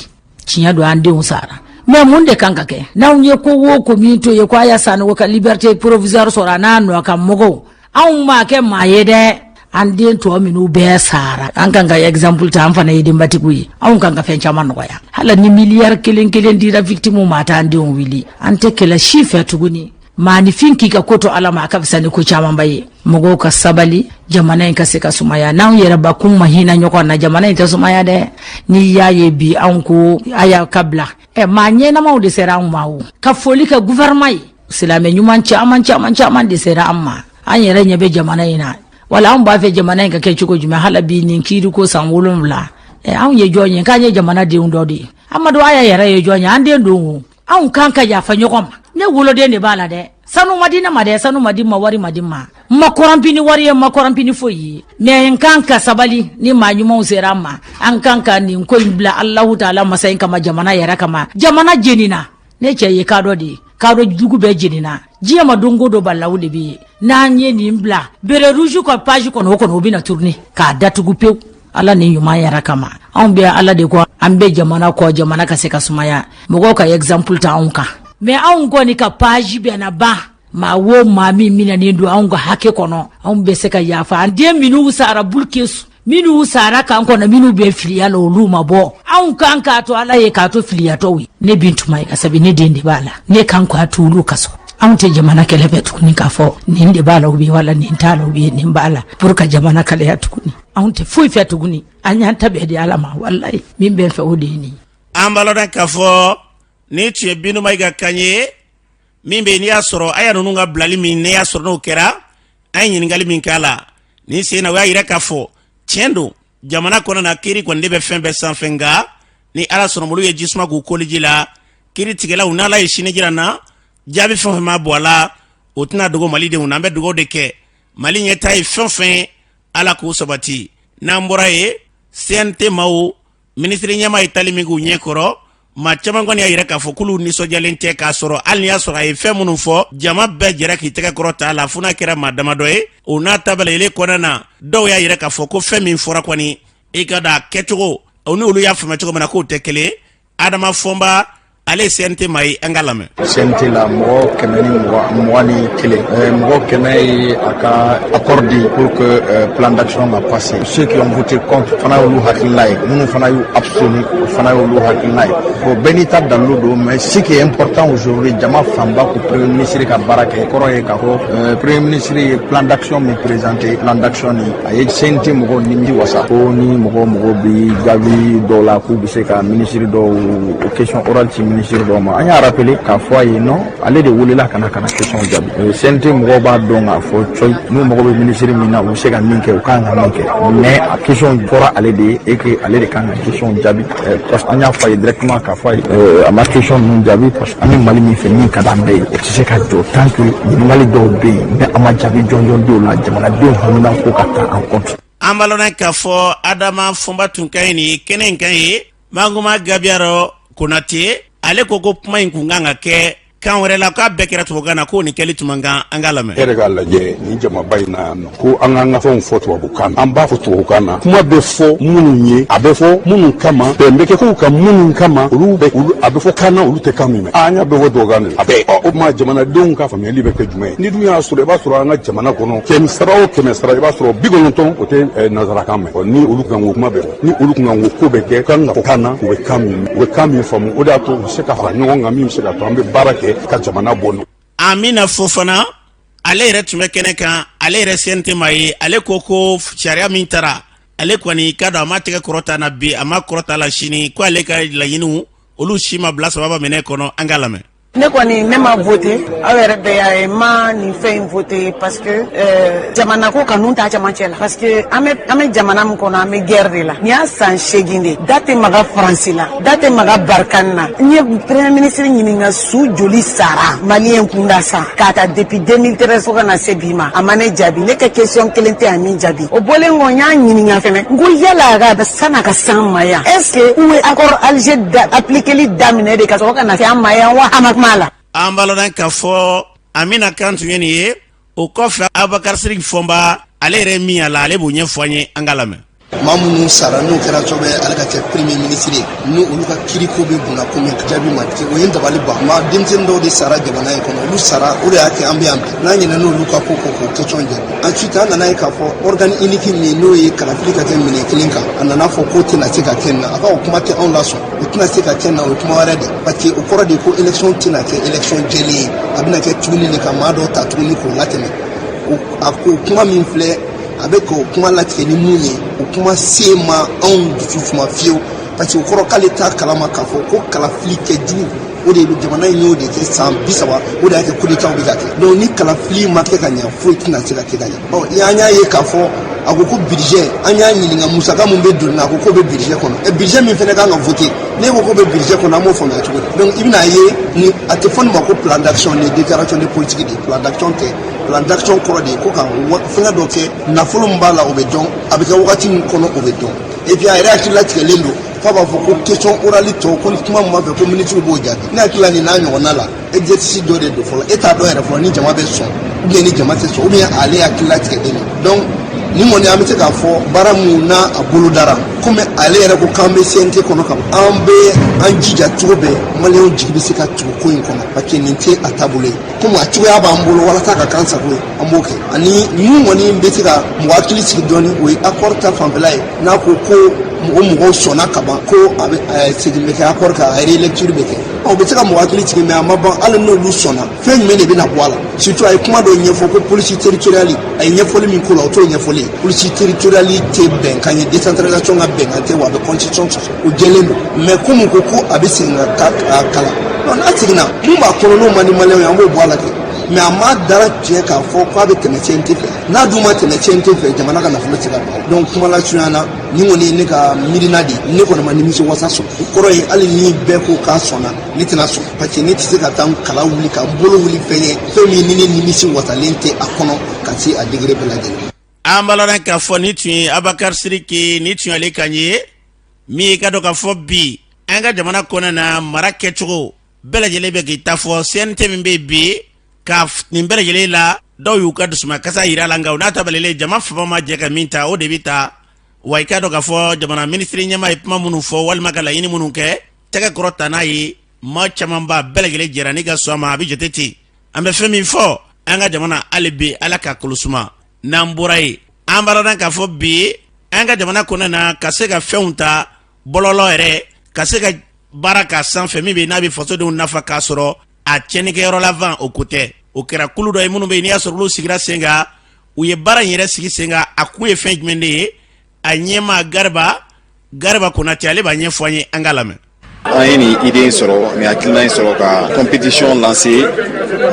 Tiɲɛ don, an denw sara, mais mun de kan ka kɛ? N'anw ye ko wo ko min to ye ko Aya Sanogo ka liberté provisoire sɔrɔ, a n'a nɔ ka mɔgɔw, anw m'a kɛ maa ye dɛ. An den tɔ minnu bɛɛ sara, an kan ka exemple ta. An fana ye denbatigiw ye, anw kan ka fɛn caman nɔgɔya. Hali ni miliyari kelen kelen dira victime ma, a t'an denw wuli. An tɛ kɛlɛ si fɛ tuguni. Maaninfin k'i ka ko to Ala ma, a ka fisa ni ko camanba ye. Mɔgɔw ka sabali, jamana in ka se ka sumaya. N'anw yɛrɛ bakun ma hinɛ ɲɔgɔn na, jamana in tɛ sumaya dɛ. N'i y'a ye bi anw ko Aya ka bila, ɛ, maa ɲɛnamaw de sera anw ma. O ka foli kɛ gouvernement ye, silamɛ ɲuman caman caman caman de sera an ma. An yɛrɛ ɲɛ bɛ jamana in na wala anw b'a fɛ jamana in ka kɛ cogo jumɛn? Hali bi nin kiiri ko san 7, ɛ, anw ye jɔn ye? K'an ye jamana denw dɔ de ye. Amadu Aya yɛrɛ ye jɔn ye? An den don o. Anw kan ka yafa ɲɔgɔn ma. Ne woloden de b'a la dɛ. Sanu ma di ne ma dɛ, sanu ma di ma, wari ma di ma, n ma corrompu ni wari ye, n ma corrompu ni foyi ye. Mais n kan ka sabali. Ni maa ɲumanw sera an ma, an kan ka nin ko in bila Alahu taala masa in kama, jamana yɛrɛ kama. Jamana jenina. Ne cɛ ye kadɔ de ye, kadɔ jugu bɛɛ jenina. Diɲɛ ma don ko dɔ balawu de bɛ yen. N'an ye nin bila béret rouge ka page kɔnɔ, o kɔnɔ, o bɛna tourner k'a datugu pewu. Ala ni ɲuman yɛrɛ kama, anw bɛ Ala de kɔ, an bɛ jamana kɔ, jamana ka se ka sumaya. Mɔgɔw ka exemple ta anw kan. Mais anw kɔni ka page bɛna ban. Maa wo maa min minɛnen don anw ka hakɛ kɔnɔ, anw bɛ se ka yafa an den minnu sara Bulkesu. Minnu sara camp kɔnɔ, minnu bɛ filiya la, olu ma bɔ. Anw kan k'a to Ala ye k'a to filiyatɔw ye. Ne Bintu Mayiga, sabu ne den de b'a la, ne kan k'a to olu ka so. Anw tɛ jamana kɛlɛ fɛ tuguni k'a fɔ nin de b'a la ou bien wala nin t'a la ou bien nin b'a la pour ka jamana kalaya tuguni. Anw tɛ foyi fɛ tuguni, an y'an ta bɛɛ di Ala ma. Walayi, min bɛ fɛ, o de ye nin. An b'a lɔn k'a fɔ ni tun ye Bintu Mayiga kan ye min bɛ yen, n'i y'a sɔrɔ a y'a ninnu ka bilali min, n'i y'a sɔrɔ n'o kɛra, an ye ɲininkali min k'a la nin sen na, o y'a yira k'a fɔ tiɲɛ don, jamana kɔnɔ na, kiiri kɔni de bɛ fɛn bɛɛ sanfɛ. Nka ni Ala sɔnna, olu ye jisuma k'u koliji la, kiiri tigɛlaw n'Ala ye sini jira na, jaabi fɛn o fɛn ma bɔ a la, o tɛna dogo malidenw na. An bɛ dugawu de kɛ, Mali ɲɛta ye fɛn o fɛn, Ala k'o sabati. N'an bɔra yen, CNT maaw, minisiri ɲɛmaa ye tali min k'u ɲɛ kɔrɔ, maa caman kɔni y'a yira k'a fɔ k'olu nisɔndiyalen tɛ, k'a sɔrɔ hali n'i y'a sɔrɔ a ye fɛn minnu fɔ, jama bɛɛ jɛra k'i tɛgɛ kɔrɔ ta a la, fo n'a kɛra maa damadɔ ye. O n'a ta bɛɛ lajɛlen kɔnɔna na, dɔw y'a yira k'a fɔ ko fɛn min fɔra kɔni, i ka da a kɛcogo o ni olu y'a faamuya cogo min na, k'o tɛ kelen. Adama Fɔnba, ale ye CNT maa ye, an ka lamɛn. CNT la, mɔgɔ 121, mɔgɔ 100 ye a ka accord di pour que plan d'action ka passer. Ceux qui ont voté contre fana y'olu hakilina ye, minnu fana y'u abstenu, o fana y'olu hakilina ye. Bon, bɛɛ n'i ta dalilu don, mais ce qui est important aujourd'hui, jama fanba ko premier ministre ka baara kɛ. Kɔrɔ ye k'a fɔ premier ministre ye plan d'action min présenté, plan d'action ni a ye CNT mɔgɔw nimisi wasa. Ko ni mɔgɔ mɔgɔ bi jaabi dɔw la, k'u bɛ se ka ministre dɔw question orale ci ministre dɔw ma, an y'a rappelé k'a fɔ a ye non, ale de welela ka na question jaabi. CNT mɔgɔw b'a dɔn k'a fɔ cɔyi, n'u mago bɛ ministre min na, u bɛ se ka min kɛ, u kan ka min kɛ, mais a question fɔra ale de ye et que ale de kan ka question jaabi, parce que an y'a fɔ a ye directement k'a fɔ a ye, a ma question ninnu jaabi, parce que an bɛ Mali min fɛ, min ka d'an bɛɛ ye, o tɛ se ka jɔ tant que ɲininkali dɔw bɛ yen ni an ma jaabi jɔnjɔn di o la, jamanadenw hamina ko ka ta en compte. An b'a lɔn k'a fɔ Adama Fɔnba tun ka ɲi nin kɛnɛ in kan ye. Manguma Gabiyarɔ Konate, ale ko ko kuma in kun kan ka kɛ kan wɛrɛ la, k'a bɛɛ kɛra tubabukan na, k'o ni kɛli tun man kan. An k'a lamɛn. E yɛrɛ k'a lajɛ nin jamaba in na yan nɔ, ko an k'an ka fɛnw fɔ tubabukan na, an b'a fɔ tubabukan na, kuma bɛ fɔ minnu ye, a bɛ fɔ minnu kama, bɛn bɛ kɛ kow kan minnu kama, olu bɛ olu, a bɛ fɔ kan na, olu tɛ kan min mɛn. An y'a bɛɛ fɔ tubabukan de la, a bɛɛ. Ɔ, o tuma jamanadenw ka faamuyali bɛ kɛ jumɛn ye? Ni dun y'a sɔrɔ, i b'a sɔrɔ an ka jamana kɔnɔ, 100 o 100, i b'a sɔrɔ 90, o tɛ nanzarakan mɛn. Ɔ, ni olu kan ko kuma bɛ fɔ, ni olu kun kan ko ko bɛ kɛ, kan ka fɔ kan na, u bɛ kan min faamu, o de y'a to u bɛ se ka fara ɲɔgɔn kan, min bɛ se ka to an bɛ baara kɛ ka jamana bɔ nɔ. Amina Fofana, ale yɛrɛ tun bɛ kɛnɛ kan, ale yɛrɛ CNT maa ye. Ale ko ko sariya min taara, ale kɔni k'a dɔn a ma tɛgɛ kɔrɔta na bi, a ma kɔrɔta la sini, ko ale ka laɲiniw, olu si ma bila sababa minɛ kɔnɔ. An k'a lamɛn. Ne kɔni, ne ma voté. Aw yɛrɛ bɛɛ y'a ye, n ma nin fɛn in voté, parce que jamana ko kanu t'a camancɛ la, parce que an bɛ jamana min kɔnɔ, an bɛ guerre de la. Nin y'a san 8 de, da tɛ maga Faransi la, da tɛ maga Barkhane na. N ye premier ministre ɲininka, su joli sara maliyɛn kunda sa k'a ta depuis 2013 fo ka na se bi ma, a ma ne jaabi. Ne ka question kelen tɛ a min jaabi. O bɔlen kɔ, n y'a ɲininka fɛnɛ, n ko yala a ka san'a ka s'an ma yan, est ce que u ye accord Alger da appliqueli daminɛ de ka sɔrɔ ka na se an ma yan wa? A ma kuma la. An b'a lɔn k'a fɔ Amina kan tun ye nin ye. O kɔfɛ, Abubakar Sidiki Fɔnba, ale yɛrɛ min y'a la, ale b'o ɲɛfɔ an ye. An k'a lamɛn. Maa minnu sara, n'o kɛra sababu ye ale ka kɛ premier ministre ye, ni olu ka kiriko bɛ bunna ko min jaabi ma di, o ye n dabali ban. Maa denmisɛnnin dɔw de sara jamana in kɔnɔ, olu sara, o de y'a kɛ an bɛ yan bi. N'an ɲinɛna olu ka ko kɔ, k'o question jaabi. Ensuite, an nana ye k'a fɔ organe unique min, n'o ye kalafili ka kɛ minɛ kelen kan, a nana fɔ k'o tɛna se ka kɛ nin na. A ka o kuma tɛ anw lasɔn, o tɛna se ka kɛ nin na, o ye kuma wɛrɛ de, parce que o kɔrɔ de ko élection tɛna kɛ élection jɛlen ye, a bɛna kɛ tuguni de ka maa dɔw ta tuguni k'o latɛmɛ. A ko kuma min filɛ, a bɛ k'o kuma latigɛ ni mun ye, o kuma se ma anw dusu suma fiyewu, parce que o kɔrɔ k'ale t'a kalama k'a fɔ ko kalafili kɛ jugu, o de jamana in y'o de kɛ san 30, o de y'a kɛ coup d'état bɛ ka kɛ. Donc ni kalafili ma kɛ ka ɲɛ, foyi tɛna se ka kɛ ka ɲɛ. Ɔ, an y'a ye k'a fɔ a ko ko budget, an y'a ɲininka musaka mun bɛ don na, a ko k'o bɛ budget kɔnɔ. Ɛ, budget min fana kan ka voter, n'e ko k'o bɛ budget kɔnɔ, an b'o faamuya cogo di? Donc i bɛna ye ni a tɛ fɔ nin ma ko plan d'action, ni déclaration de politique de plan d'action tɛ. Plan d'action kɔrɔ de ye ko ka fɛngɛ dɔ kɛ, nafolo min b'a la, o bɛ dɔn, a bɛ kɛ wagati min kɔnɔ, o bɛ dɔn. Et puis a yɛrɛ hakili latigɛlen don f'a b'a fɔ ko question orale tɔ, ko ni kuma min b'a fɛ ko ministre b'o jaabi. Ne hakili la, nin n'a ɲɔgɔnna la, exercice dɔ de don fɔlɔ, e t'a dɔn yɛrɛ fɔlɔ ni jama bɛ sɔn ou bien ni jama tɛ sɔn, ou bien ale hakili latigɛlen don. Donc Nin kɔni, an bɛ se k'a fɔ baara mun n'a a bolo dara, komi ale yɛrɛ ko k'an bɛ CNT kɔnɔ ka an bɛ an jija cogo bɛɛ, Maliyɛnw jigi bɛ se ka tugu ko in kɔnɔ, parce que nin tɛ a taabolo ye. Komi a cogoya b'an bolo walasa ka k'an sago ye, an b'o kɛ. Ani mun kɔni bɛ se ka mɔgɔ hakili sigi dɔɔni, o ye accord ta fanfɛla ye. N'a ko ko mɔgɔ mɔgɔw sɔnna ka ban ko a bɛ segin bɛ kɛ accord kan, a relecture bɛ kɛ, o bɛ se ka mɔgɔ hakili sigi. Mais a ma ban. Hali n'olu sɔnna, fɛn jumɛn de bɛna bɔ a la? Surtout a ye kuma dɔ ɲɛfɔ ko police territoriale, a ye ɲɛfɔli min k'o la, o t'o ɲɛfɔli ye. Police territoriale tɛ bɛnkan ye, décentralisation ka bɛnkan tɛ, wa a bɛ constitution sɔsɔ, o jɛlen don. Mais komi ko a bɛ segin ka kalan, n'a seginna, mun b'a kɔnɔ n'o man di Maliyɛnw ye, an b'o bɔ a la kɛ. Mais a ma dara tiɲɛ k'a fɔ k'a bɛ tɛmɛ CNT fɛ. N'a dun ma tɛmɛ CNT fɛ, jamana ka nafolo tɛ se ka don. Donc kuma lasurunya na, nin kɔni ye ne ka miirina de ye. Ne kɔni ma nimisi wasa sɔrɔ. O kɔrɔ ye, hali ni bɛɛ ko k'a sɔnna, ne tɛna sɔn, parce que ne tɛ se ka taa n kala wuli ka n bolo wuli fɛn ye, fɛn min ni ne nimisi wasalen tɛ a kɔnɔ ka se a degré bɛɛ lajɛlen. An b'a lɔn k'a fɔ ni tun ye Abakari Siriki, ni tun y'ale kan ye min ye ka dɔn k'a fɔ bi an ka jamana kɔnɔna na, mara kɛcogo bɛɛ lajɛlen bɛ k'i ta fɔ. CNT min bɛ bi ka nin bɛɛ lajɛlen la, dɔw y'u ka dusumakasa yira la, nka o n'a ta bɛɛ, jama fama ma jɛ ka min ta, o de bɛ ta. Wa i ka dɔn k'a fɔ jamana minisiri ɲɛmaa ye kuma minnu fɔ walima ka laɲini minnu kɛ, tɛgɛ kɔrɔ ta n'a ye, maa camanba bɛɛ lajɛlen jɛra n'i ka sɔn a ma, a bɛ jate ten. An bɛ fɛn min fɔ an ka jamana, hali bi Ala ka kolosuma. N'an bɔra yen, an b'a dɔn k'a fɔ bi an ka jamana kɔnɔna na, ka se ka fɛnw ta bɔlɔlɔ yɛrɛ, ka se ka baara k'a sanfɛ min bɛ n'a bɛ fasodenw nafa, k'a sɔrɔ a tiɲɛnikɛyɔrɔ laban o ko tɛ. O kɛra kulu dɔ ye minnu bɛ yen, n'i y'a sɔrɔ olu sigira sen kan, u ye baara in yɛrɛ sigi sen kan. A kun ye fɛn jumɛn de ye? A ɲɛmaa Gariba Konate, ale b'a ɲɛfɔ an ye, an k'a lamɛn. An ye nin idée in sɔrɔ, nin hakilina in sɔrɔ ka compétition lancer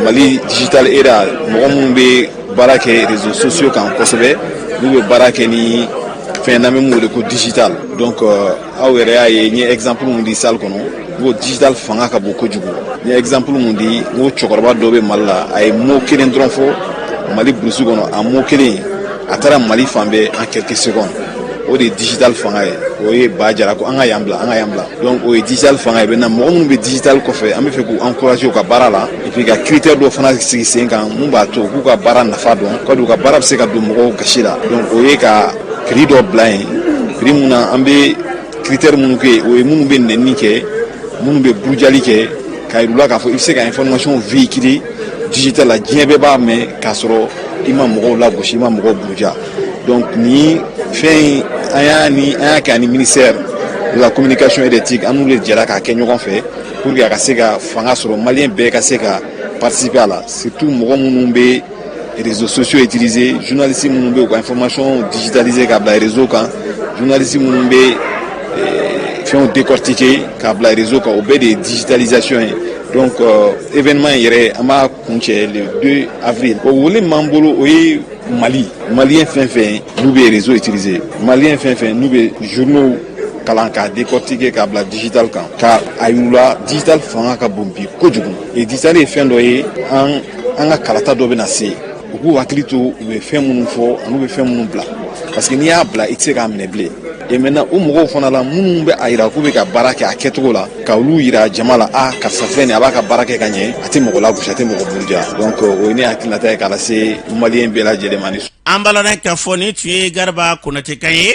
Mali Digital Era. Mɔgɔ minnu bɛ baara kɛ réseaux sociaux kan kosɛbɛ, n'u bɛ baara kɛ ni fɛn n'an bɛ mun wele ko digital. Donc aw yɛrɛ y'a ye, n ye exemple mun di salle kɔnɔ, n ko digital fanga ka bon kojugu. N ye exemple mun di, n ko cɛkɔrɔba dɔ bɛ Mali la, a ye mot kelen dɔrɔn fɔ Mali brousse kɔnɔ, a mot kelen a taara Mali fan bɛɛ en quelques secondes. O de ye digital fanga ye. O ye ba jara ko an ka yan bila, an ka yan bila. Donc o ye digital fanga ye. Maintenant, mɔgɔ minnu bɛ digital kɔfɛ, an bɛ fɛ k'u encourager u ka baara la, et puis ka critère dɔ fana sigi sen kan mun b'a to k'u ka baara nafa dɔn, ka u ka baara bɛ se ka don mɔgɔw gasi la. Donc o ye ka prix dɔ bila yen, prix mun na an bɛ critère minnu kɛ, o ye minnu bɛ nɛni kɛ, minnu bɛ burujali kɛ, k'a yir'u la k'a fɔ i bɛ se ka information véhiculer digital la, diɲɛ bɛɛ b'a mɛn, k'a sɔrɔ i ma mɔgɔw lagosi, i ma mɔgɔw buruja. Donc ni fɛn in, an y'a ni an y'a kɛ ani ministère de la Communication et des TIC, an n'u de jɛra k'a kɛ ɲɔgɔn fɛ pour que a ka se ka fanga sɔrɔ, Maliyɛn bɛɛ ka se ka participer a la, surtout mɔgɔ minnu bɛ réseaux sociaux utiliser, journalistes minnu bɛ u ka information digitaliser k'a bila réseau kan, journalistes minnu bɛ fɛnw décortiquer k'a bila réseau kan, o bɛɛ de ye digitalisation ye. Donc événement in yɛrɛ, an b'a kuncɛ le 2 avril. O wele min b'an bolo, o ye Mali Maliyɛn fɛn fɛn n'u bɛ réseau utiliser, Maliyɛn fɛn fɛn n'u bɛ journaux kalan k'a décortiquer k'a bila digital kan, ka a yir'u la digital fanga ka bon bi kojugu. Et digital ye fɛn dɔ ye, an ka kalata dɔ bɛna se, u k'u hakili to u bɛ fɛn minnu fɔ ani u bɛ fɛn minnu bila, parce que n'i y'a bila, i tɛ se k'a minɛ bilen. Et maintenant, o mɔgɔw fana la minnu bɛ a yira k'u bɛ ka baara kɛ a kɛcogo la, ka olu yira jama la, a karisa filɛ nin ye, a b'a ka baara kɛ ka ɲɛ, a tɛ mɔgɔ lagosi, a tɛ mɔgɔ buruja. Donc o ye ne hakilinata ye k'a lase Maliyɛn bɛɛ lajɛlen ma. Ni an b'a lɔn k'a fɔ nin tun ye Gariba Konate kan ye.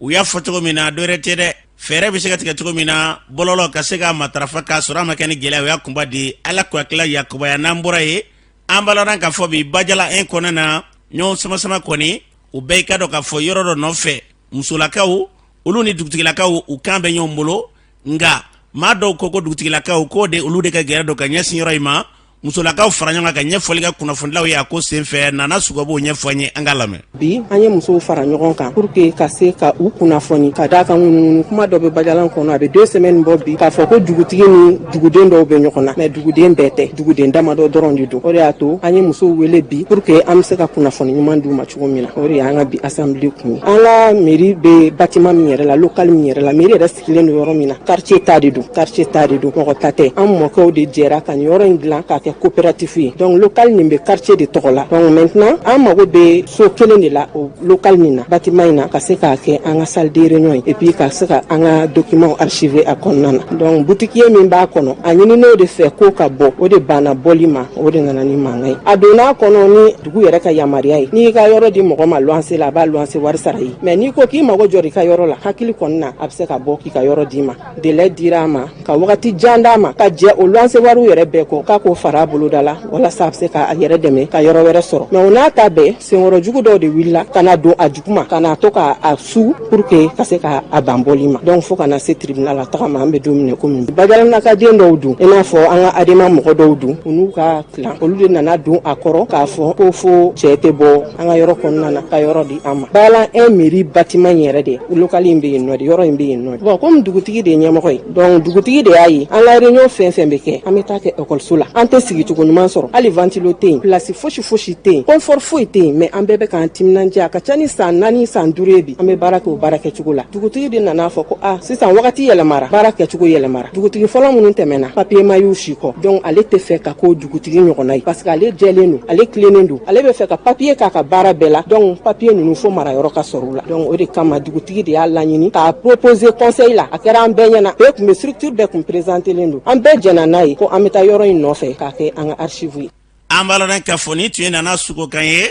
U y'a fɔ cogo min na, dɔ wɛrɛ tɛ dɛ, fɛɛrɛ bɛ se ka tigɛ cogo min na bɔlɔlɔ ka se ka matarafa k'a sɔrɔ a ma kɛ ni gɛlɛya, o y'a kunba di. Ala ko hakilila yakubaya. N'an bɔra yen, an b'a lɔn k'a fɔ bi Bajala 1 kɔnɔna na, ɲɔgɔn sama-sama kɔni, u bɛɛ i ka dɔn k'a fɔ yɔrɔ dɔ nɔfɛ, musolakaw olu ni dugutigilakaw u kan bɛ ɲɔgɔn bolo. Nka maa dɔw ko ko dugutigilakaw k'o de olu de ka gɛrɛ don ka ɲɛsin yɔrɔ in ma. Musolakaw fara ɲɔgɔn kan ka ɲɛfɔli kɛ kunnafonidilaw ye a ko senfɛ. Nana Sugo b'o ɲɛfɔ an ye, an k'a lamɛn. Bi an ye musow fara ɲɔgɔn kan pour que ka se ka u kunnafoni ka d'a kan ŋunuŋunu kuma dɔ bɛ Bajalan kɔnɔ, a bɛ 2 semaines bɔ bi, k'a fɔ ko dugutigi ni duguden dɔw bɛ ɲɔgɔn na. Mais duguden bɛɛ tɛ, duguden damadɔ dɔrɔn de don. O de y'a to an ye musow wele bi pour que an bɛ se ka kunnafoni ɲuman d'u ma cogo min na. O de y'an ka bi assemblée kun ye. An ka mairie bɛ bâtiment min yɛrɛ la, local min yɛrɛ la, mairie yɛrɛ sigilen don yɔrɔ min na, quartier ta de don, quartier ta de don, mɔgɔ ta tɛ. An mɔkɛw de jɛra ka nin yɔrɔ in dilan k'a kɛ. kɛ coopérative ye. Donc local nin bɛ quartier de tɔgɔ la. Donc maintenant an mago bɛ so kelen de la o local nin na, bâtiment in na, ka se k'a kɛ an ka salle de réunion ye et puis ka se ka an ka documents archiver a kɔnɔna na. Donc boutiquier min b'a kɔnɔ, a ɲinin'o de fɛ ko ka bɔ, o de banna bɔli ma, o de nana ni mankan ye. A donna a kɔnɔ ni dugu yɛrɛ ka yamaruya ye. N'i y'i ka yɔrɔ di mɔgɔ ma luwanse la, a b'a luwanse wari sara i ye. Mais n'i ko k'i mago jɔra i ka yɔrɔ la, hakili kɔni na, a bɛ se ka bɔ k'i ka yɔrɔ d'i ma. Délai dira a ma ka wagati jan d'a ma ka jɛ o luwanse wariw yɛrɛ bɛɛ kɔ, k'a k'o fara a boloda la walasa a bɛ se k'a yɛrɛ dɛmɛ ka yɔrɔ wɛrɛ sɔrɔ. Mais o n'a ta bɛɛ, senkɔrɔ jugu dɔw de wulila ka na don a juguma, ka na to k'a su pour que ka se k'a ban bɔli ma. Donc fo ka na se tribunal la taga ma. An bɛ don min na komi Bajalanna ka den dɔw dun, i n'a fɔ an ka Adema mɔgɔ dɔw dun, u n'u ka clan, olu de nana don a kɔrɔ k'a fɔ ko fo cɛ tɛ bɔ an ka yɔrɔ kɔnɔna na ka yɔrɔ di an ma. Bayalan 1 mairie bâtiment in yɛrɛ de, local in bɛ yen nɔ de, yɔrɔ in bɛ yen nɔ. Bon, komi dugutigi de ye ɲɛmɔgɔ ye, donc dugutigi de y'a ye an ka réunion fɛn fɛn bɛ kɛ, an bɛ taa kɛ ekɔliso la, an tɛ sigicogo ɲuman sɔrɔ, hali ventilo tɛ yen, place fosi fosi tɛ yen, confort foyi tɛ yen, mais an bɛɛ bɛ k'an timinandiya. A ka ca ni san 4, san 5 ye bi, an bɛ baara kɛ o baara kɛcogo la. Dugutigi de nana fɔ ko a sisan wagati yɛlɛmara, baara kɛcogo yɛlɛmara. Dugutigi fɔlɔ minnu tɛmɛna, papier ma y'u si kɔ. Donc ale tɛ fɛ ka k'o dugutigi ɲɔgɔnna ye, parce que ale jɛlen don, ale tilennen don, ale bɛ fɛ ka papier k'a ka baara bɛɛ la. Donc papier ninnu, fo marayɔrɔ ka sɔrɔ u la. Donc o de kama dugutigi de y'a laɲini k'a proposer conseil la. A kɛra an bɛɛ ɲɛna, bɛɛ tun bɛ, structure bɛɛ tun présentelen don, an bɛɛ jɛnna n'a ye ko an bɛ taa yɔrɔ in nɔfɛ k'a kɛ an ka archive ye. An b'a lɔn k'a fɔ nin tun ye Nana Suko kan ye.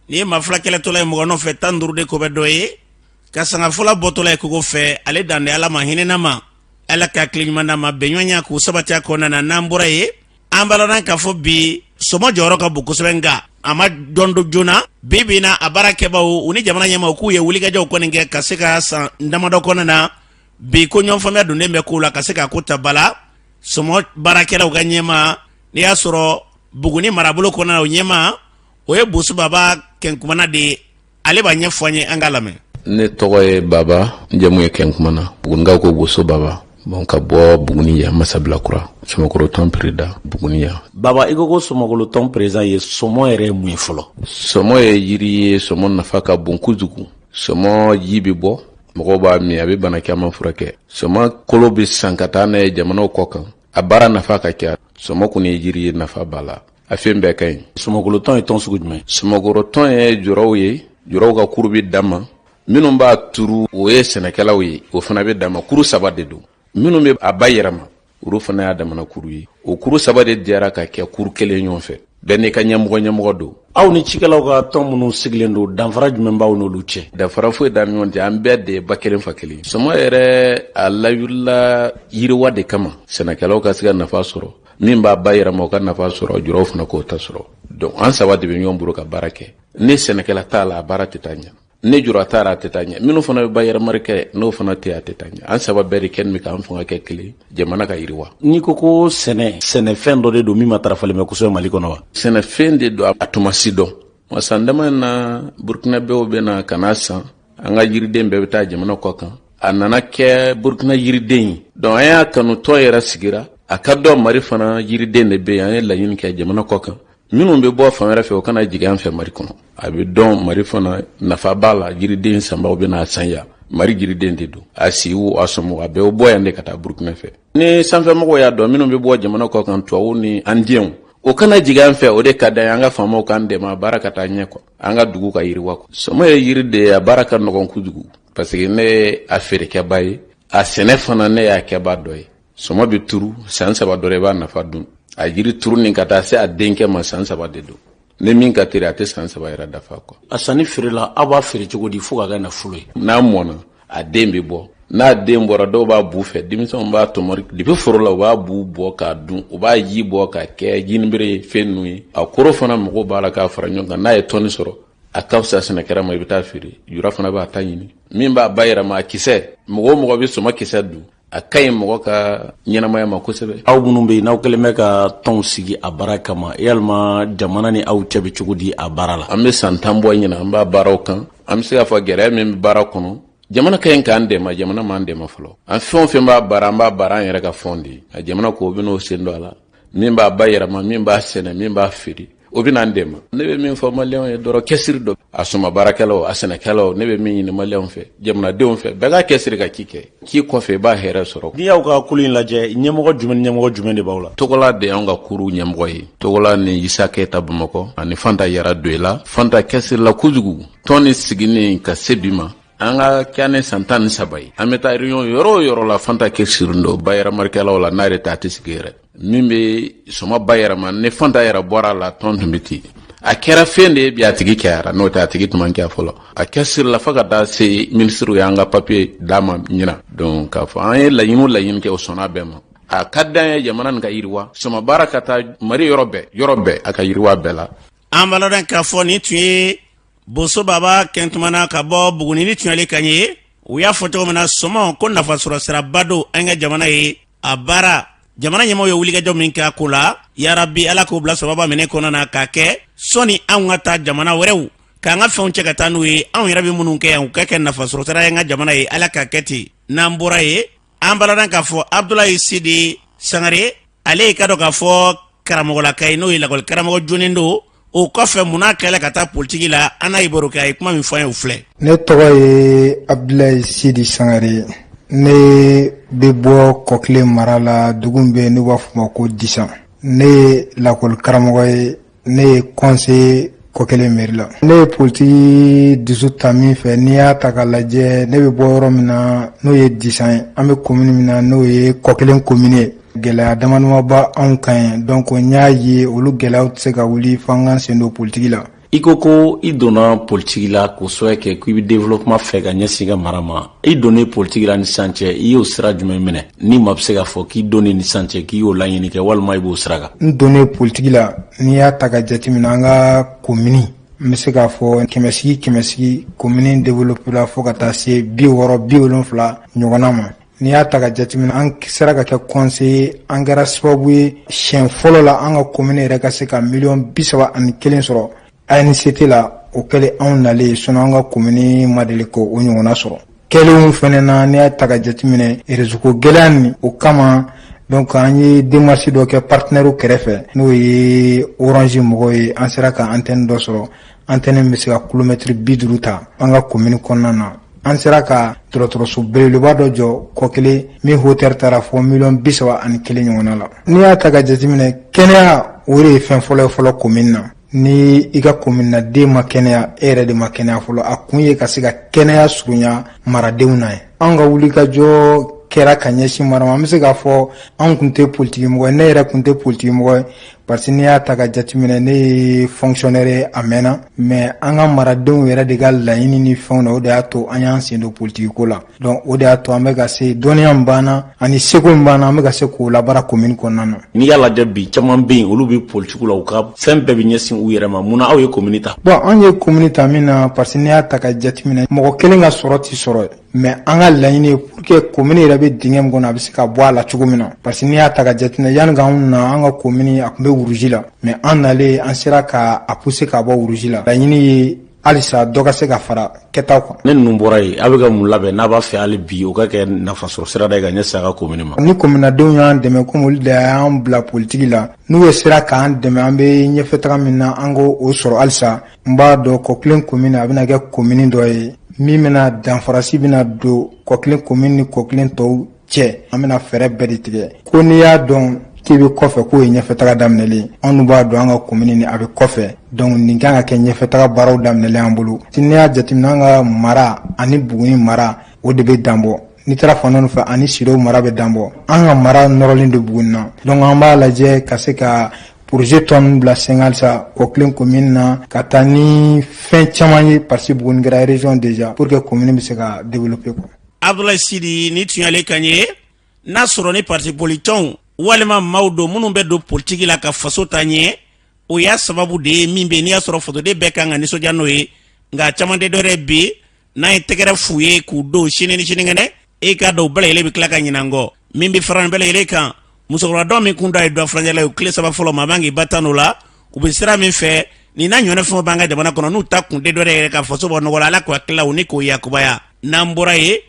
Nin ye maa fila kɛlɛtɔla ye mɔgɔ nɔfɛ, 15 de ko bɛ dɔ ye ka sanga fɔlɔ bɔtɔla ye kogo fɛ. Ale dan de Ala ma hinɛna ma, Ala ka tile ɲuman d'a ma, bɛnɲɔgɔnya k'u sabati a kɔnɔna na. N'an bɔra yen, an b'a lɔn k'a fɔ bi sɔmɔ jɔyɔrɔ ka bon kosɛbɛ, nka a ma dɔn don joona. Bi bi na, a baarakɛbaw u ni jamana ɲɛmaaw k'u ye wulikajɔw kɔni kɛ ka se ka san damadɔ kɔnɔna na bi ko ɲɔgɔn faamuya donnen bɛ kow la ka se k'a ko ta ba la. Sɔmɔ baarakɛlaw ka ɲɛmaa, n'i y'a sɔrɔ Buguni marabolo kɔnɔna na, o ɲɛmaa o ye Bosu Baba Kɛnkumana de ye. Ale b'a ɲɛfɔ an ye, an k'a lamɛn. Ne tɔgɔ ye Baba, n jamu ye Kɛnkumana, Bugunikaw ko Boso Baba. Bon, ka bɔ Buguni yan, Masabilakura, Sɔmɔkɔrɔ tɔn président Buguni yan. Baba, i ko ko Sɔmɔkɔrɔ tɔn président ye, sɔmɔ yɛrɛ ye mun ye fɔlɔ? Sɔmɔ ye yiri ye, sɔmɔ nafa ka bon kojugu. Sɔmɔ ji bɛ bɔ, mɔgɔw b'a min, a bɛ bana caman furakɛ. Sɔmɔ kolo bɛ san ka taa n'a ye jamanaw kɔ kan, a baara nafa ka ca. Sɔmɔ kɔni ye jiri ye, nafa b'a la, a fɛn bɛɛ ka ɲi. Sɔmɔkɔrɔ tɔn ye tɔn sugu jumɛn? Sɔmɔkɔrɔ tɔn ye juraw ye, juraw ka kuru bɛ dan ma. Minnu b'a turu, o ye sɛnɛkɛlaw ye, o fana bɛ dan ma. Kuru saba de don. Minnu bɛ a bayɛlɛma, olu fana y'a damana kuru ye. O kuru saba de diyara ka kɛ kuru kelen ɲɔgɔn fɛ. Bɛɛ n'i ka ɲɛmɔgɔ ɲɛmɔgɔ don. Aw ni cikɛlaw ka tɔn minnu sigilen don, danfara jumɛn b'aw n'olu cɛ? Danfara foyi t'an ni ɲɔgɔn cɛ, an bɛɛ de ye ba kelen fa kelen. Sɔmɔ yɛrɛ, a lawulila yiriwa de kama, sɛnɛkɛlaw ka se ka nafa sɔrɔ, min b'a bayɛlɛma o ka nafa sɔrɔ, juraw fana k'o ta sɔrɔ. Donc an saba de bɛ ɲɔgɔn bolo ka baara kɛ. Ni sɛnɛkɛla t'a la, a baara tɛ taa ɲɛ. Ni jura t'a la, a tɛ taa ɲɛ. Minnu fana bɛ bayɛlɛmali kɛ, n'o fana tɛ, a tɛ taa ɲɛ. An saba bɛɛ de kɛlen bɛ k'an fanga kɛ kelen, jamana ka yiriwa. N'i ko ko sɛnɛ, sɛnɛfɛn dɔ de don min matarafalen bɛ kosɛbɛ Mali kɔnɔ wa? Sɛnɛfɛn de don, a tuma si dɔn. Wa san dama in na, Burkinabɛw bɛ na ka n'a san, an ka yiriden bɛɛ bɛ taa jamana kɔ kan. A nana kɛ Burkina yiriden ye. Donc an y'a kanu, tɔn yɛrɛ sigira, a ka dɔn Mali fana yiriden de bɛ yen. An ye laɲini kɛ jamana kɔ kan, minnu bɛ bɔ fan wɛrɛ fɛ, o kana jigin an fɛ Mali kɔnɔ. A bɛ dɔn Mali fana nafa b'a la, yiriden sanbaw bɛ n'a san yan. Mali yiriden de don, a si o a sɔmɔ, a bɛɛ bɔ yan de ka taa Burukina fɛ. Ni sanfɛmɔgɔw y'a dɔn, minnu bɛ bɔ jamana kɔ kan, tubabuw ni andiyɛnw, o kana jigin an fɛ. O de ka d'an ye, an ka faamaw k'an dɛmɛ a baara ka taa ɲɛ kɔ, an ka dugu ka yiriwa kɔ. Sɔmɔ ye yiri de ye, a baara ka nɔgɔn kojugu, parce que ne ye a feerekɛba ye, a sɛnɛ fana ne y'a kɛba dɔ ye. Sɔmɔ bɛ turu san 3 dɔrɔn, i b'a nafa dun. A jiri turu nin ka taa se a denkɛ ma, san 3 de don. Ni min ka teri, a tɛ san 3 yɛrɛ dafa kɔ. A sanni feere la, aw b'a feere cogo di fo ka kɛ nafolo ye? N'a mɔna, a den bɛ bɔ. N'a den bɔra, dɔw b'a bu fɛ, denmisɛnw b'a tɔmɔri depuis foro la, u b'a bu bɔ k'a dun, u b'a ji bɔ k'a kɛ jinibere ye, fɛn ninnu ye. A koro fana, mɔgɔw b'a la k'a fara ɲɔgɔn kan. N'a ye tɔni sɔrɔ, a ka fisa sɛnɛkɛla ma, i bɛ taa feere. Jura fana b'a ta ɲini. Min b'a bayɛlɛma, a kisɛ, mɔgɔ o mɔgɔ bɛ sɔmɔ kisɛ dun, a ka ɲi mɔgɔ ka ɲɛnamaya ma kosɛbɛ. Aw minnu bɛ yen, n'aw kɛlen bɛ ka tɔnw sigi a baara kama, yalima jamana ni aw cɛ bɛ cogo di a baara la? An bɛ san 10 bɔ ɲinan, an b'a baaraw kan. An bɛ se k'a fɔ gɛlɛya min bɛ baara kɔnɔ, jamana ka ɲi k'an dɛmɛ, jamana m'an dɛmɛ fɔlɔ. An fɛn o fɛn b'a baara, an b'a baara an yɛrɛ ka fɔn de ye. A jamana ko o bɛ n'o sen don a la, min b'a bayɛlɛma, min b'a sɛnɛ, min b'a feere. O bɛ n'an dɛmɛ. Ne bɛ min fɔ maliyɛnw ye dɔrɔn, cɛsiri don. A suma baarakɛlaw, a sɛnɛkɛlaw, ne bɛ min ɲini maliyɛnw fɛ, jamanadenw fɛ, bɛɛ ka cɛsiri ka ci kɛ. Ci kɔfɛ, i b'a hɛrɛ sɔrɔ. N'i y'aw ka kulu in lajɛ, ɲɛmɔgɔ jumɛn ni ɲɛmɔgɔ jumɛn de b'aw la? Togola de y'anw ka kuru ɲɛmɔgɔ ye. Togola ni Isa Keyita Bamakɔ ani Fanta Yara Doyila. Fanta cɛsirila kojugu tɔn ni sigini ka se bi ma. An ka ca ni san 13 ye. An bɛ taa réunion yɔrɔ o yɔrɔ la, Fanta cɛsirilen don bayɛlɛmalikɛlaw la. N'a yɛrɛ tɛ, a tɛ sigi yɛrɛ. Min bɛ sɔmɔ bayɛlɛma, ni Fanta yɛrɛ bɔra a la, tɔn tun bɛ ten. A kɛra fɛn de ye bi, a tigi cayara, n'o tɛ a tigi tun man ca fɔlɔ. A cɛsirila fo ka taa se minisiriw y'an ka papiye d'a ma ɲina. Donc k'a fɔ an ye laɲini o laɲini kɛ, o sɔnna bɛɛ ma. A ka d'an ye jamana nin ka yiriwa, sɔmɔ baara ka taa Mali yɔrɔ bɛɛ, yɔrɔ bɛɛ, a ka yiriwa bɛɛ la. An b'a ladɔn k'a fɔ nin tun ye Boso Baba Kɛntumana ka bɔ Buguni. Ni tun y'ale kan ye, u y'a fɔ cogo min na, sɔmɔ ko nafasɔrɔ siraba don an ka jamana ye. A baara, jamana ɲɛmaaw ye wulikajɔ min kɛ a ko la, yarabi Ala k'o bila sababa minɛ kɔnɔna na, k'a kɛ sɔnni anw ka taa jamana wɛrɛw k'an ka fɛnw cɛ ka taa n'u ye, anw yɛrɛ bɛ minnu kɛ yan, u ka kɛ nafasɔrɔ sira ye an ka jamana ye. Ala k'a kɛ ten. N'an bɔra yen, an b'a ladɔn k'a fɔ Abudulayi Sidi Sangare, ale ye ka dɔn k'a fɔ karamɔgɔlaka ye, n'o ye lakɔli karamɔgɔ jonen don. O kɔfɛ, mun n'a kɛla ka taa politiki la? An n'a ye baro kɛ, a ye kuma min fɔ an ye, o filɛ. Ne tɔgɔ ye Abudulayi Sidi Sangare. Ne bɛ bɔ Kɔkile mara la, dugu min bɛ yen n'u b'a fɔ ma ko Disan. Ne ye lakɔli karamɔgɔ ye, ne ye conseiller Kɔkelen mairie la. Ne ye politiki dusu ta min fɛ, n'i y'a ta k'a lajɛ, ne bɛ bɔ yɔrɔ min na, n'o ye Disan ye, an bɛ commune min na, n'o ye Kɔkelen commune ye, gɛlɛya damadama b'anw kan yen. Donc n y'a ye olu gɛlɛyaw tɛ se ka wuli fo an k'an sen don politiki la. I ko ko i donna politiki la k'o sababu kɛ k'i bɛ développement fɛ ka ɲɛsin i ka mara ma. I donnen politiki la ni sisan cɛ, i y'o sira jumɛn minɛ ni maa bɛ se k'a fɔ k'i donnen ni sisan cɛ k'i y'o laɲini kɛ walima i b'o sira kan? N donnen politiki la, n'i y'a ta ka jateminɛ, an ka komini, n bɛ se k'a fɔ kɛmɛsigi kɛmɛsigi, komini développé la fo ka taa se 60, 70 ɲɔgɔnna ma. N'i y'a ta ka jateminɛ, an sera ka kɛ conseiller, an kɛra sababu ye siɲɛ fɔlɔ la an ka komini yɛrɛ ka se ka miliyɔn 31 sɔrɔ ANCT la. O kɛlen anw nalen, sinon an ka komini ma deli k'o ɲɔgɔnna sɔrɔ. Kɛlenw fɛnɛ na, n'i y'a ta ka jateminɛ, réseau ko gɛlɛya nin o kama, donc an ye démarche dɔ kɛ partenaire kɛrɛfɛ, n'o ye Orange mɔgɔw ye. An sera ka antenne dɔ sɔrɔ, antenne bɛ se ka kilomɛtiri 50 ta an ka komini kɔnɔna na. An sera ka dɔgɔtɔrɔso belebeleba dɔ jɔ Kɔkelen, min hauteur taara fɔ miliyɔn 31 ɲɔgɔnna la. N'i y'a ta ka jateminɛ, kɛnɛya, o de ye fɛn fɔlɔ ye fɔlɔ komini na. Ni i ka komini na den ma kɛnɛya, e yɛrɛ de ma kɛnɛya fɔlɔ. A kun ye ka se ka kɛnɛya surunya maradenw na ye. An ka wulikajɔ kɛra ka ɲɛsin mara ma. An bɛ se k'a fɔ anw tun tɛ politiki mɔgɔ ye, ne yɛrɛ tun tɛ politiki mɔgɔ ye, parce que n'i y'a ta ka jateminɛ, ne ye fonctionnaire ye a mɛnna. Mais an ka maradenw yɛrɛ de ka laɲini ni fɛnw na, o de y'a to an y'an sen don politiki ko la. Donc o de y'a to an bɛ ka se dɔnniya min b'an na ani seko min b'an na, an bɛ ka se k'o labaara commune kɔnɔna na. N'i y'a lajɛ bi, caman bɛ yen, olu bɛ politiki la, u ka fɛn bɛɛ bɛ ɲɛsin u yɛrɛ ma. Mun na aw ye commune ta? Bon, an ye commune ta min na, parce que n'i y'a ta ka jateminɛ, mɔgɔ kelen ka sɔrɔ tɛ sɔrɔ, mais an ka laɲini ye pour que commune yɛrɛ bɛ dingɛ min kɔnɔ, a bɛ se ka bɔ a la cogo min na. Parce que n'i y'a ta ka jateminɛ, yanni k'anw na, an ka commune a tun bɛ rouge la, mais an nalen, an sera ka a pousser ka bɔ rouge la. Laɲini ye halisa dɔ ka se ka fara kɛtaw kan. Ne ninnu bɔra yen, a bɛ ka mun labɛn n'a b'a fɛ hali bi o ka kɛ nafasɔrɔ sira da ye ka ɲɛsin a ka commune ma? Ni communadenw y'an dɛmɛ, komi olu de y'an bila politiki la, n'u ye sera k'an dɛmɛ, an bɛ ɲɛfɛ taga min na, an k'o sɔrɔ halisa. N b'a dɔn Kɔkilen commune a bɛna kɛ commune dɔ ye min bɛna danfarasi bɛna don Kɔkilen commune ni Kɔkilen tɔw cɛ. An bɛna fɛɛrɛ bɛɛ de tigɛ ko n'i y'a dɔn k'i bɛ kɔfɛ, k'o ye ɲɛfɛtaga daminɛlen. Anw b'a dɔn an ka commune ni a bɛ kɔfɛ, donc nin kan ka kɛ ɲɛfɛtaga baaraw daminɛlen an bolo. N'i y'a jateminɛ, an ka mara ani Buguni mara, o de bɛ danbɔ. N'i taara fan dɔ fɛ, ani Sido mara bɛ danbɔ. An ka mara nɔrɔlen don Buguni na. Donc an b'a lajɛ ka se ka projet tɔ bila sen halisa Kɔkilen commune na, ka taa ni fɛn caman ye, parce que Buguni kɛra région déjà, pour que commune bɛ se ka développer quoi. Abdoulaye Sidi, ni tun y'ale kan ye. N'a sɔrɔ ni parti politikiw walima maaw don minnu bɛ don politiki la ka faso ta ɲɛ, o y'a sababu de ye min bɛ n'i y'a sɔrɔ fasoden bɛɛ kan ka nisɔndiya n'o ye. Nka caman tɛ dɔwɛrɛ bi n'a ye tɛgɛrɛ f'u ye k'u don sini ni sinikɛnɛ, e k'a dɔn u bɛɛ lajɛlen bɛ tila ka ɲinɛ an kɔ. Min bɛ fara nin bɛɛ lajɛlen kan, musokɔrɔba dɔ min kun da ye dɔ furancɛ la ye, o tile 3 fɔlɔ, maa man k'i ba tan o la. U bɛ sira min fɛ nin n'a ɲɔgɔnna fɛn b'an ka jamana kɔnɔ, n'u ta kun tɛ dɔwɛrɛ yɛrɛ ka faso bɔ nɔgɔ la, Ala k'u hakili u ni k'o yakubaya. N'an bɔra yen,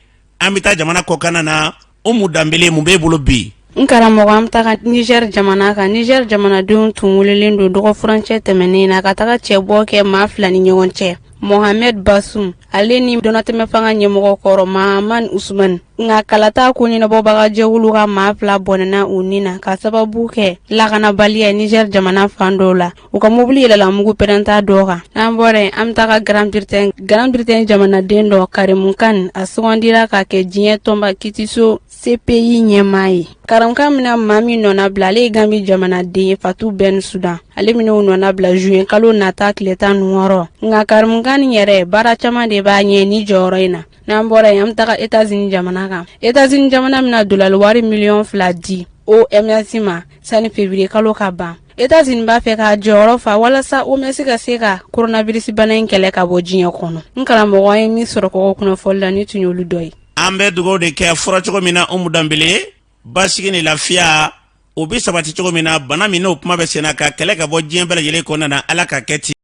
an bɛ taa jamana kɔkanna na. Umu Danbele, mun b'e bolo bi? N karamɔgɔ, an bɛ taga Niger jamana kan. Niger jamanadenw tun welelen don dɔgɔfurancɛ tɛmɛnen na ka taga cɛbɔ kɛ maa fila ni ɲɔgɔn cɛ, Mohamed Bazoum ale ni dɔnatɛmɛ fanga ɲɛmɔgɔ kɔrɔ Mahamani Usman. Nka kalata ko ɲɛnabɔbaga jɛkulu ka maa fila bɔnɛna u ni na ka sababu kɛ lakanabaliya Niger jamana fan dɔw la, u ka mobili yɛlɛla mugu pɛrɛnta dɔ kan. N'an bɔra yen, an bɛ taga Grande Bretagne. Grande Bretagne jamanaden dɔ, Karimu Khan, a sugandira ka kɛ diɲɛ tɔnba kitiso CPI ɲɛmaa ye. Karimu Khan bɛna maa min nɔnabila, ale ye Gambi jamanaden ye, Fatou Bensouda. Ale bɛna o nɔnabila juin kalo nata tile 16. Nka Karimu Khan yɛrɛ, baara caman de b'a ɲɛ ni jɔyɔrɔ in na. N'an bɔra yen, an bɛ taga États-Unis jamana kan. États-Unis jamana bɛna dolari wari miliyɔn 2 di OMS ma sani février kalo ka ban. États-Unis b'a fɛ k'a jɔyɔrɔ fa walasa OMS ka se ka coronavirus bana in kɛlɛ ka bɔ diɲɛ kɔnɔ. N karamɔgɔ, ye min sɔrɔ kɔgɔ kunnafoli la, ni tun y'olu dɔ ye. An bɛ dugawu de kɛ fɔra cogo min na, Umu Danbele, basigi ni lafiya o bɛ sabati cogo min na, bana min n'o kuma bɛ senna ka kɛlɛ ka bɔ diɲɛ bɛɛ lajɛlen kɔnɔna na, Ala ka kɛ ten.